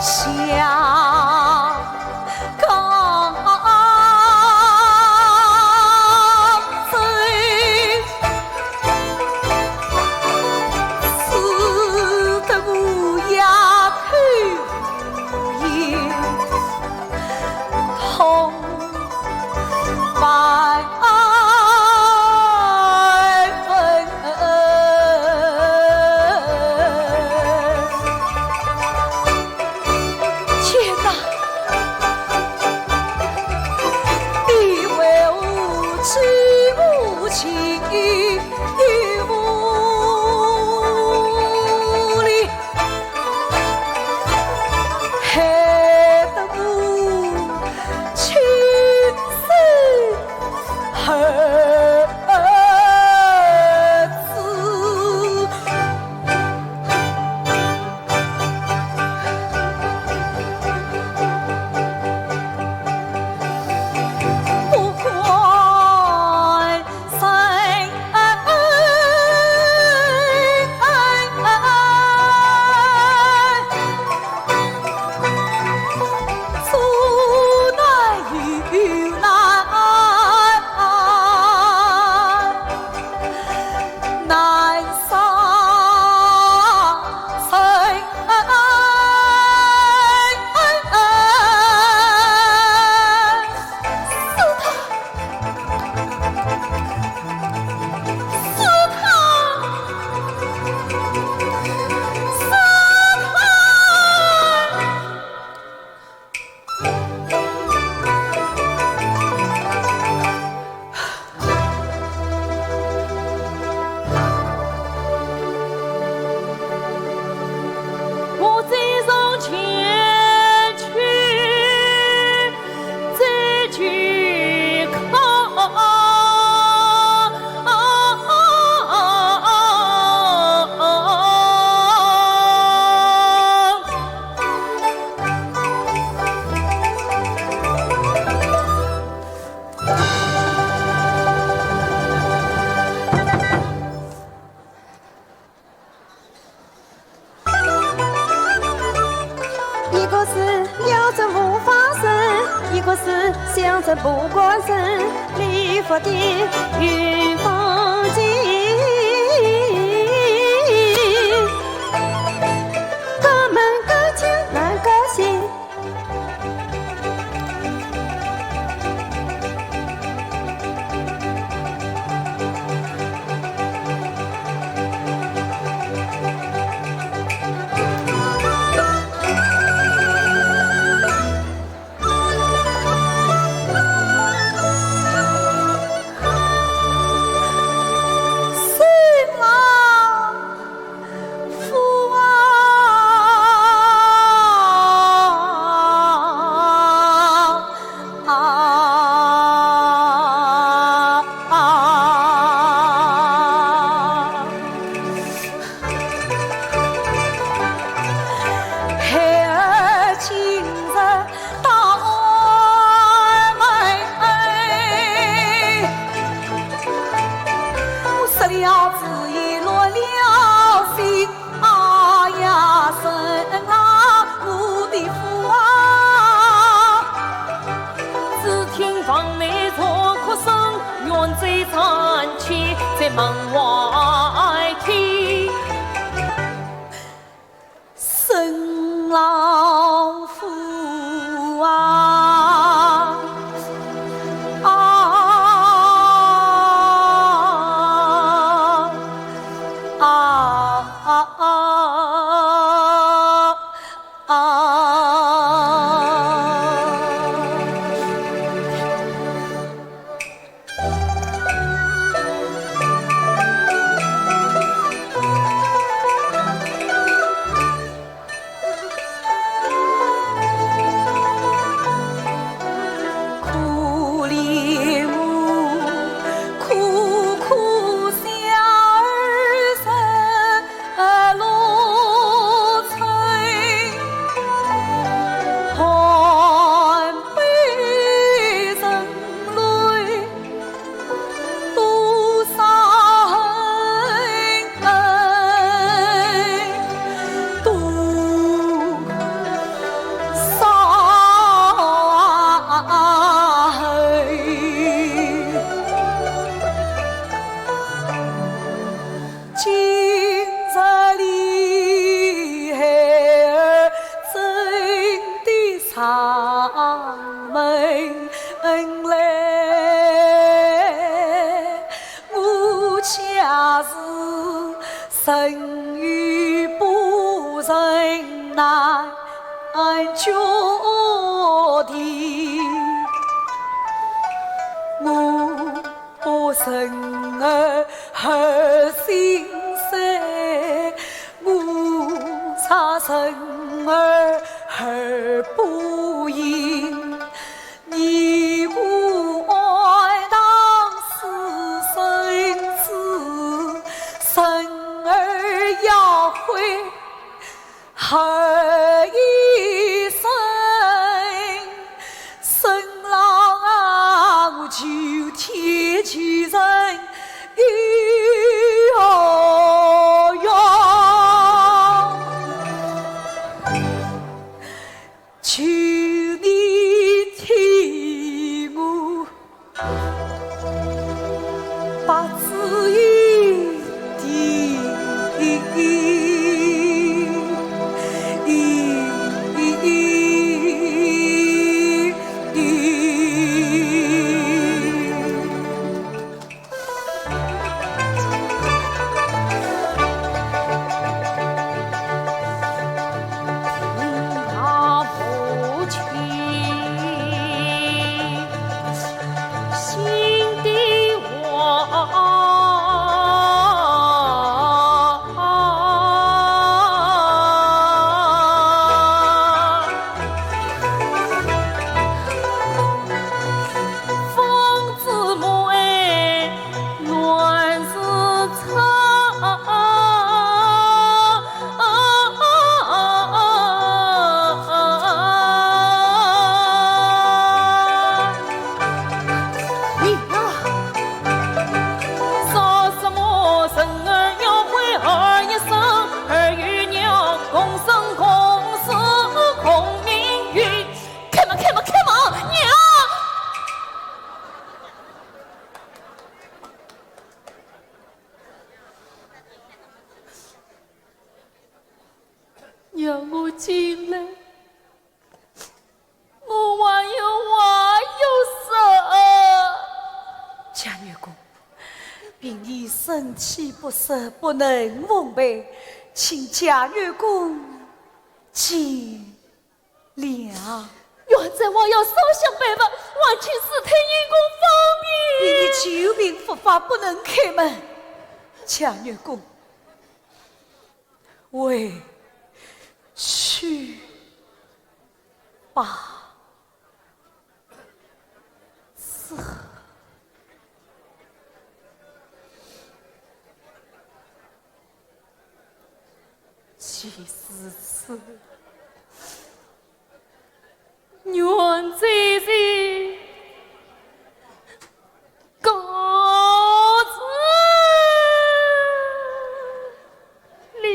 告罪，使得我哑口无言，痛万分。 天哪！你为我既无情又无理，害得我情深恨 一个是要这无法生，一个是想这不管生，离不开云凤情。他们高兴难高兴。门外听，沈老夫啊，啊，啊，啊，啊。 可怜我，苦苦小儿身落泪，寒杯沉泪。 多少恨，多少恨。今日里孩儿真的上门来。 我家事，人有不仁难决定。我把人儿儿心碎，我杀人儿儿不行。 你我爱当私生子，生儿要悔后一生。沈老啊，我求天求人，哎哟哟。 求你替我把主意定。 开门，开门，开门，娘！ 让我进来，我还有话要说。贾月宫，凭你生气不说，不能奉陪，请贾月宫进 了。元帅王爷烧香拜佛，还请恕退阴公方便。你救命不法，不能开门。贾月宫，回去吧。 是。既是此，愿在此告辞了。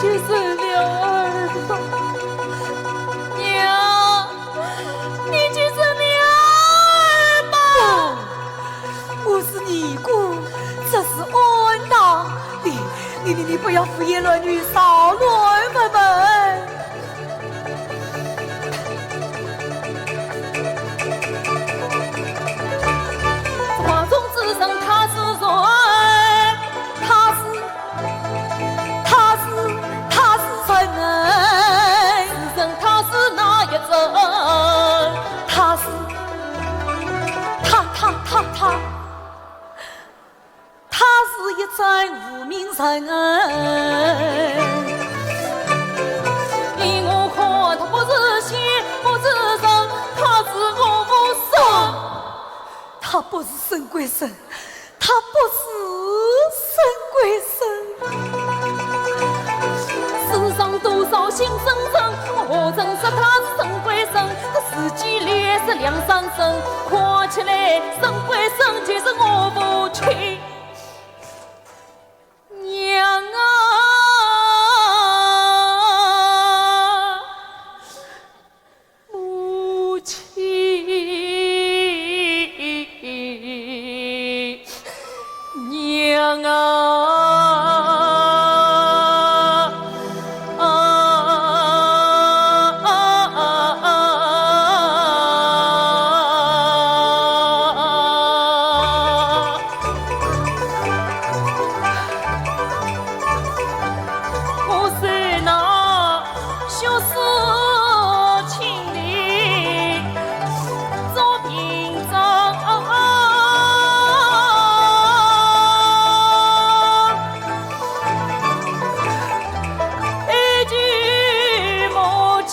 就认了儿吧。娘，你就认了儿吧。不，我是尼姑，这是庵堂。你，你，你，你不要胡言乱语，扰乱无门。 这花中之人他是谁？他是，他是，他是谁？此人他是哪一尊？他是，他，他，他，他。 他是一尊无名人。依我看，他不是仙，不是神，他是我父神。他不是沈贵生，他不是沈贵生。世上多少新生人，何曾说他是沈贵生？他自己也是梁山人，看起来沈贵生就是我父亲。 娘啊，母亲，娘啊，啊，啊，啊，啊。 我是那血色青林做屏障。 一句母亲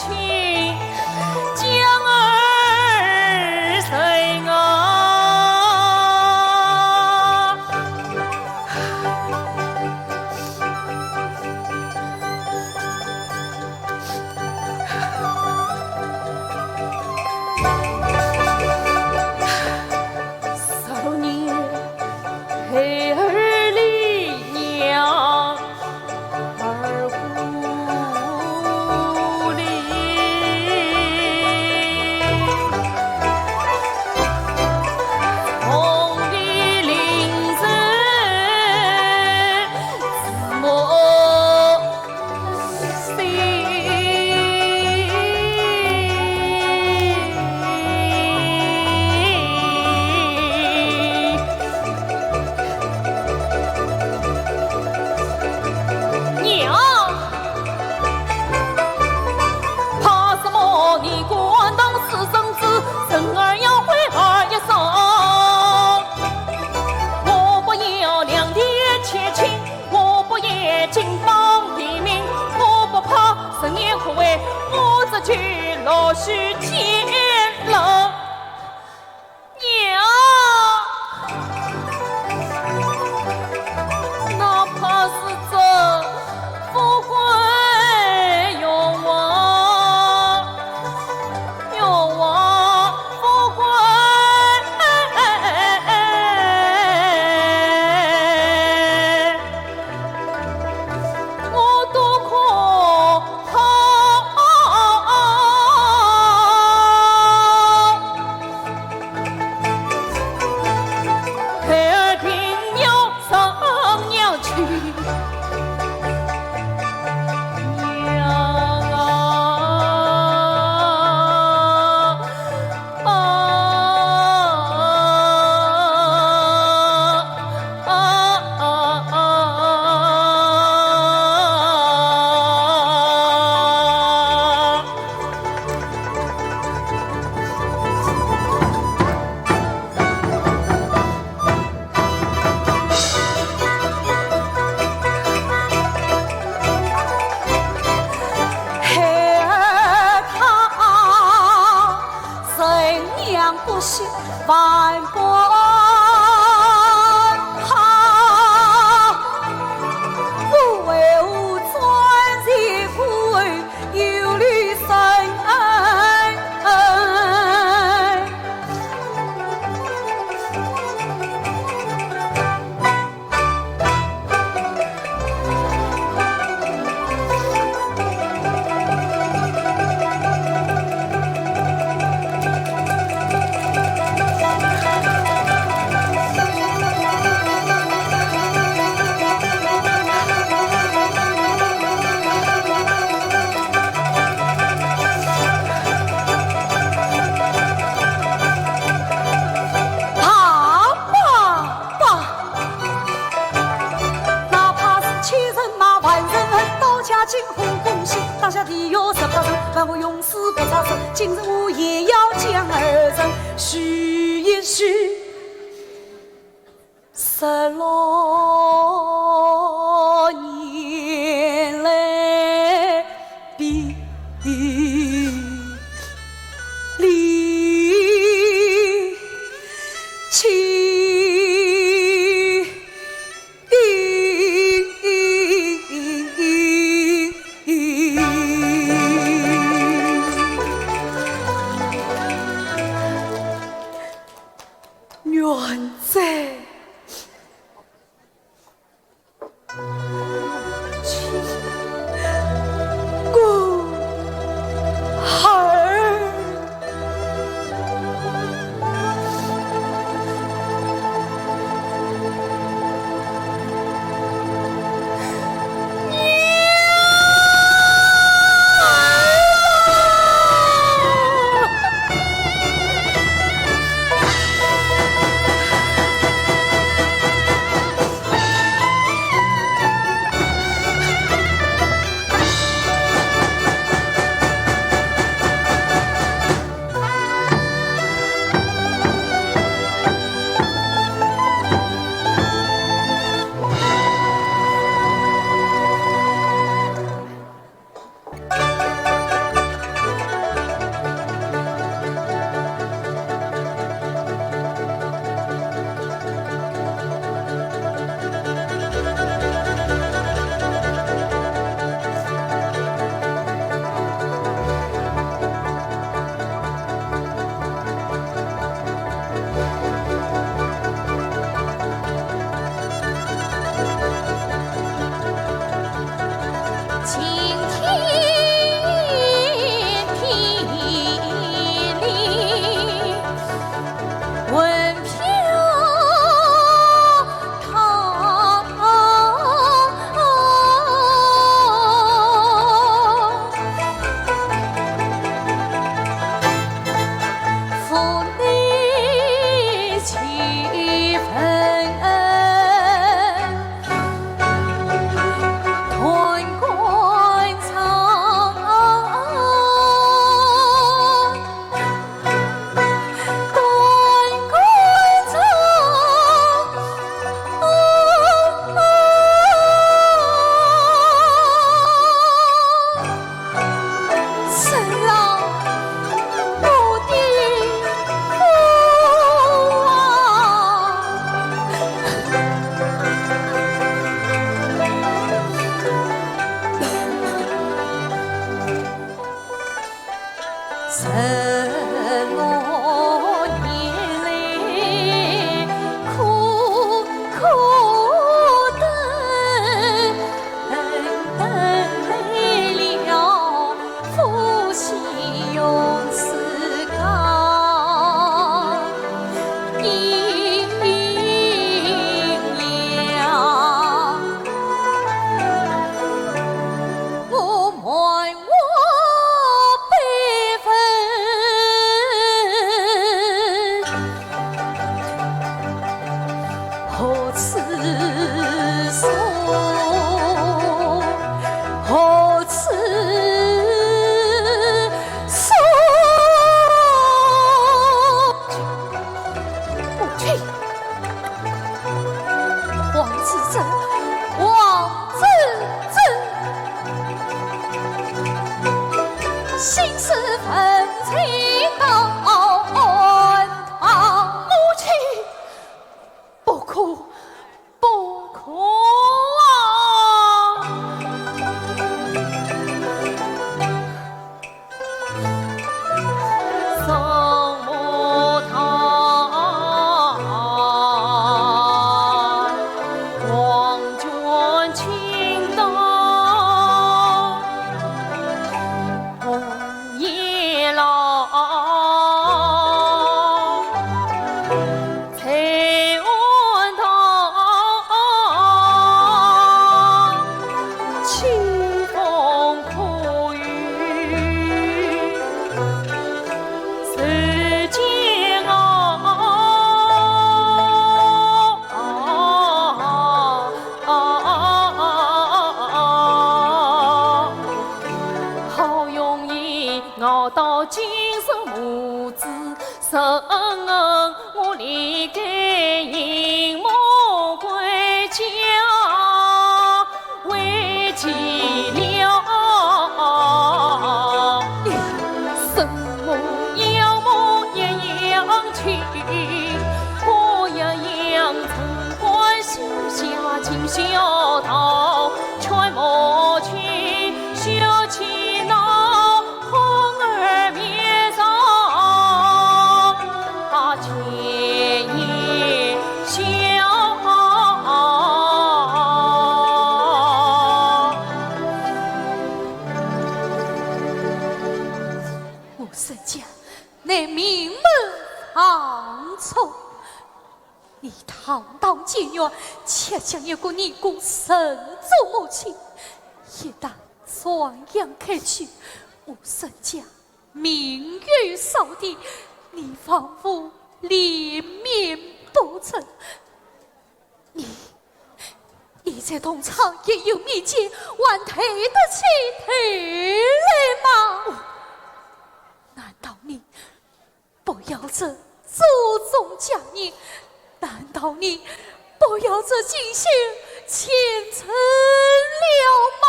将儿生啊。 十六年孩儿离娘而故里，同里邻舍子母 娘，怕什么？你管当私生子，生儿要回儿一声。我不要两地千亲， 我不言金榜题名，我不怕十年苦味，我只求老许见老娘。哪怕是这富贵荣华， 荣华富贵，我都可抛。孩儿定要 上娘去。娘啊，啊，啊，啊，啊。惊鸿恭喜，当下的有十八岁，万物永世不差生。今日我也要将儿臣许一许。十六年来比你亲。 元哉。亲，我儿。 王子正，王子正。心事问情到安堂，母亲不哭，不哭啊。今日母子成恩，我理该迎母归家为妻了。什么？要么也要去，我也要城关西下尽孝道，劝母亲休气恼。 红儿面上把千言笑。我沈家乃名门望族，你堂堂解元，却将一个尼姑认作母亲，一旦传扬开去，我沈家 名誉扫地，你方无脸面不成？你，你在同窗也有面前，还抬得起头来吗？难道你不要这祖宗家业？难道你不要这锦绣前程了吗？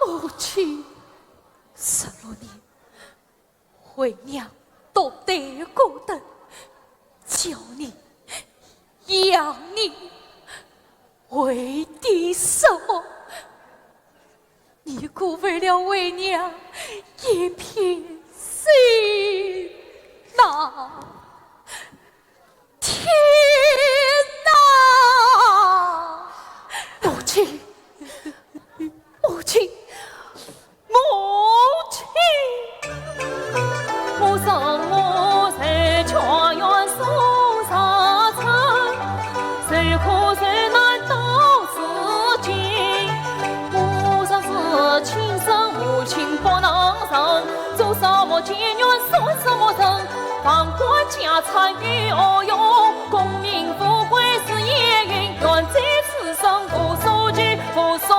母亲，十六年 为娘独担孤灯，教你、养你，为的什么？你可为了为娘一片心呐！天哪！母亲，母亲， 母亲，我生我在家园送上春，受苦受难到如今，我若是亲生母亲不能成，做什么解元算什么人？ 房管家产有何用？功名富贵事业运，愿在此生无所求，无所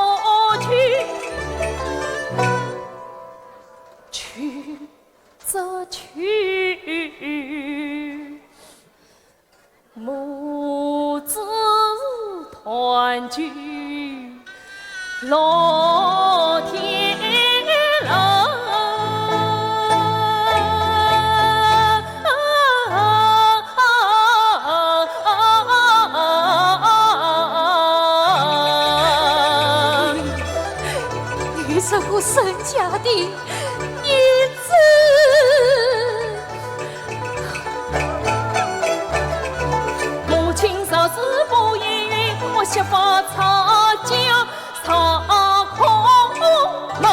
求。去则去，母子团聚 老天恩。你是我沈家的义子。 母亲若是不依允，我须发抄家抄空门。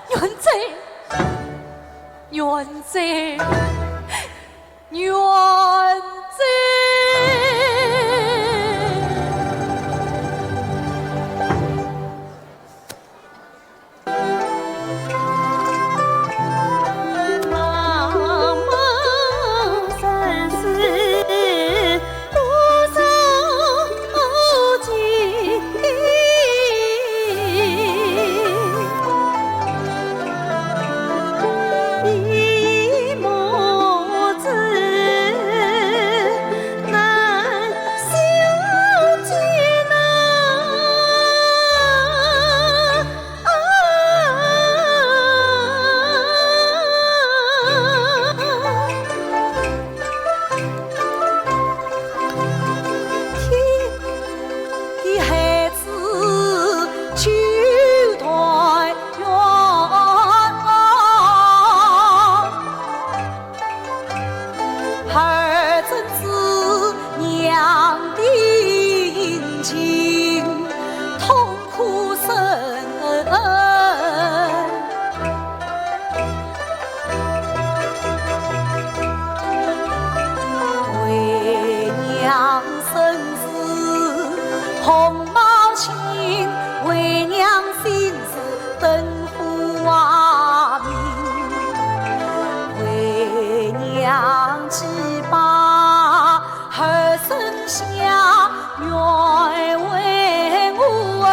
元贞，元贞，元贞！ 天地孩子九团圆，儿真是娘的阴晴痛 苦深。为娘身似红毛青，为娘心似灯火明。为娘祭拜 儿生下，愿为我儿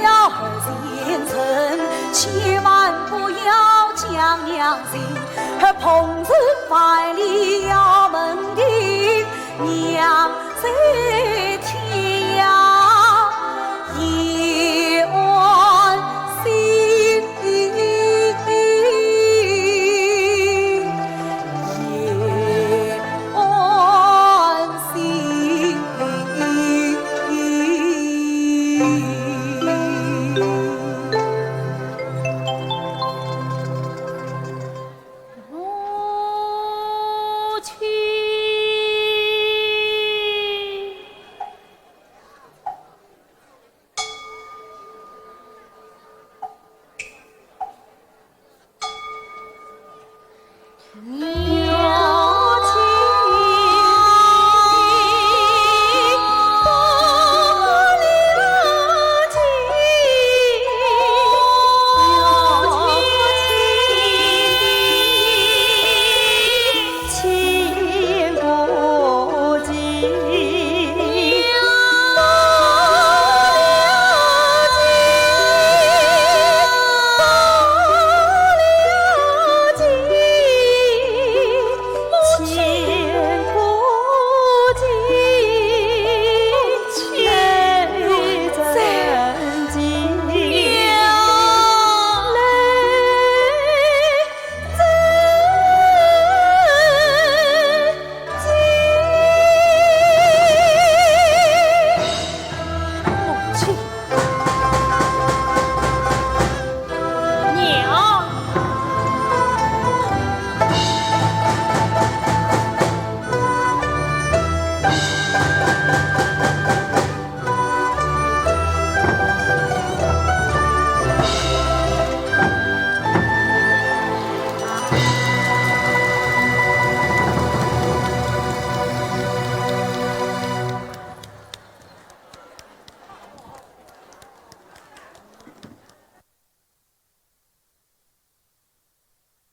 要贤臣，千万不要讲娘亲，碰着万里要问定，娘在天。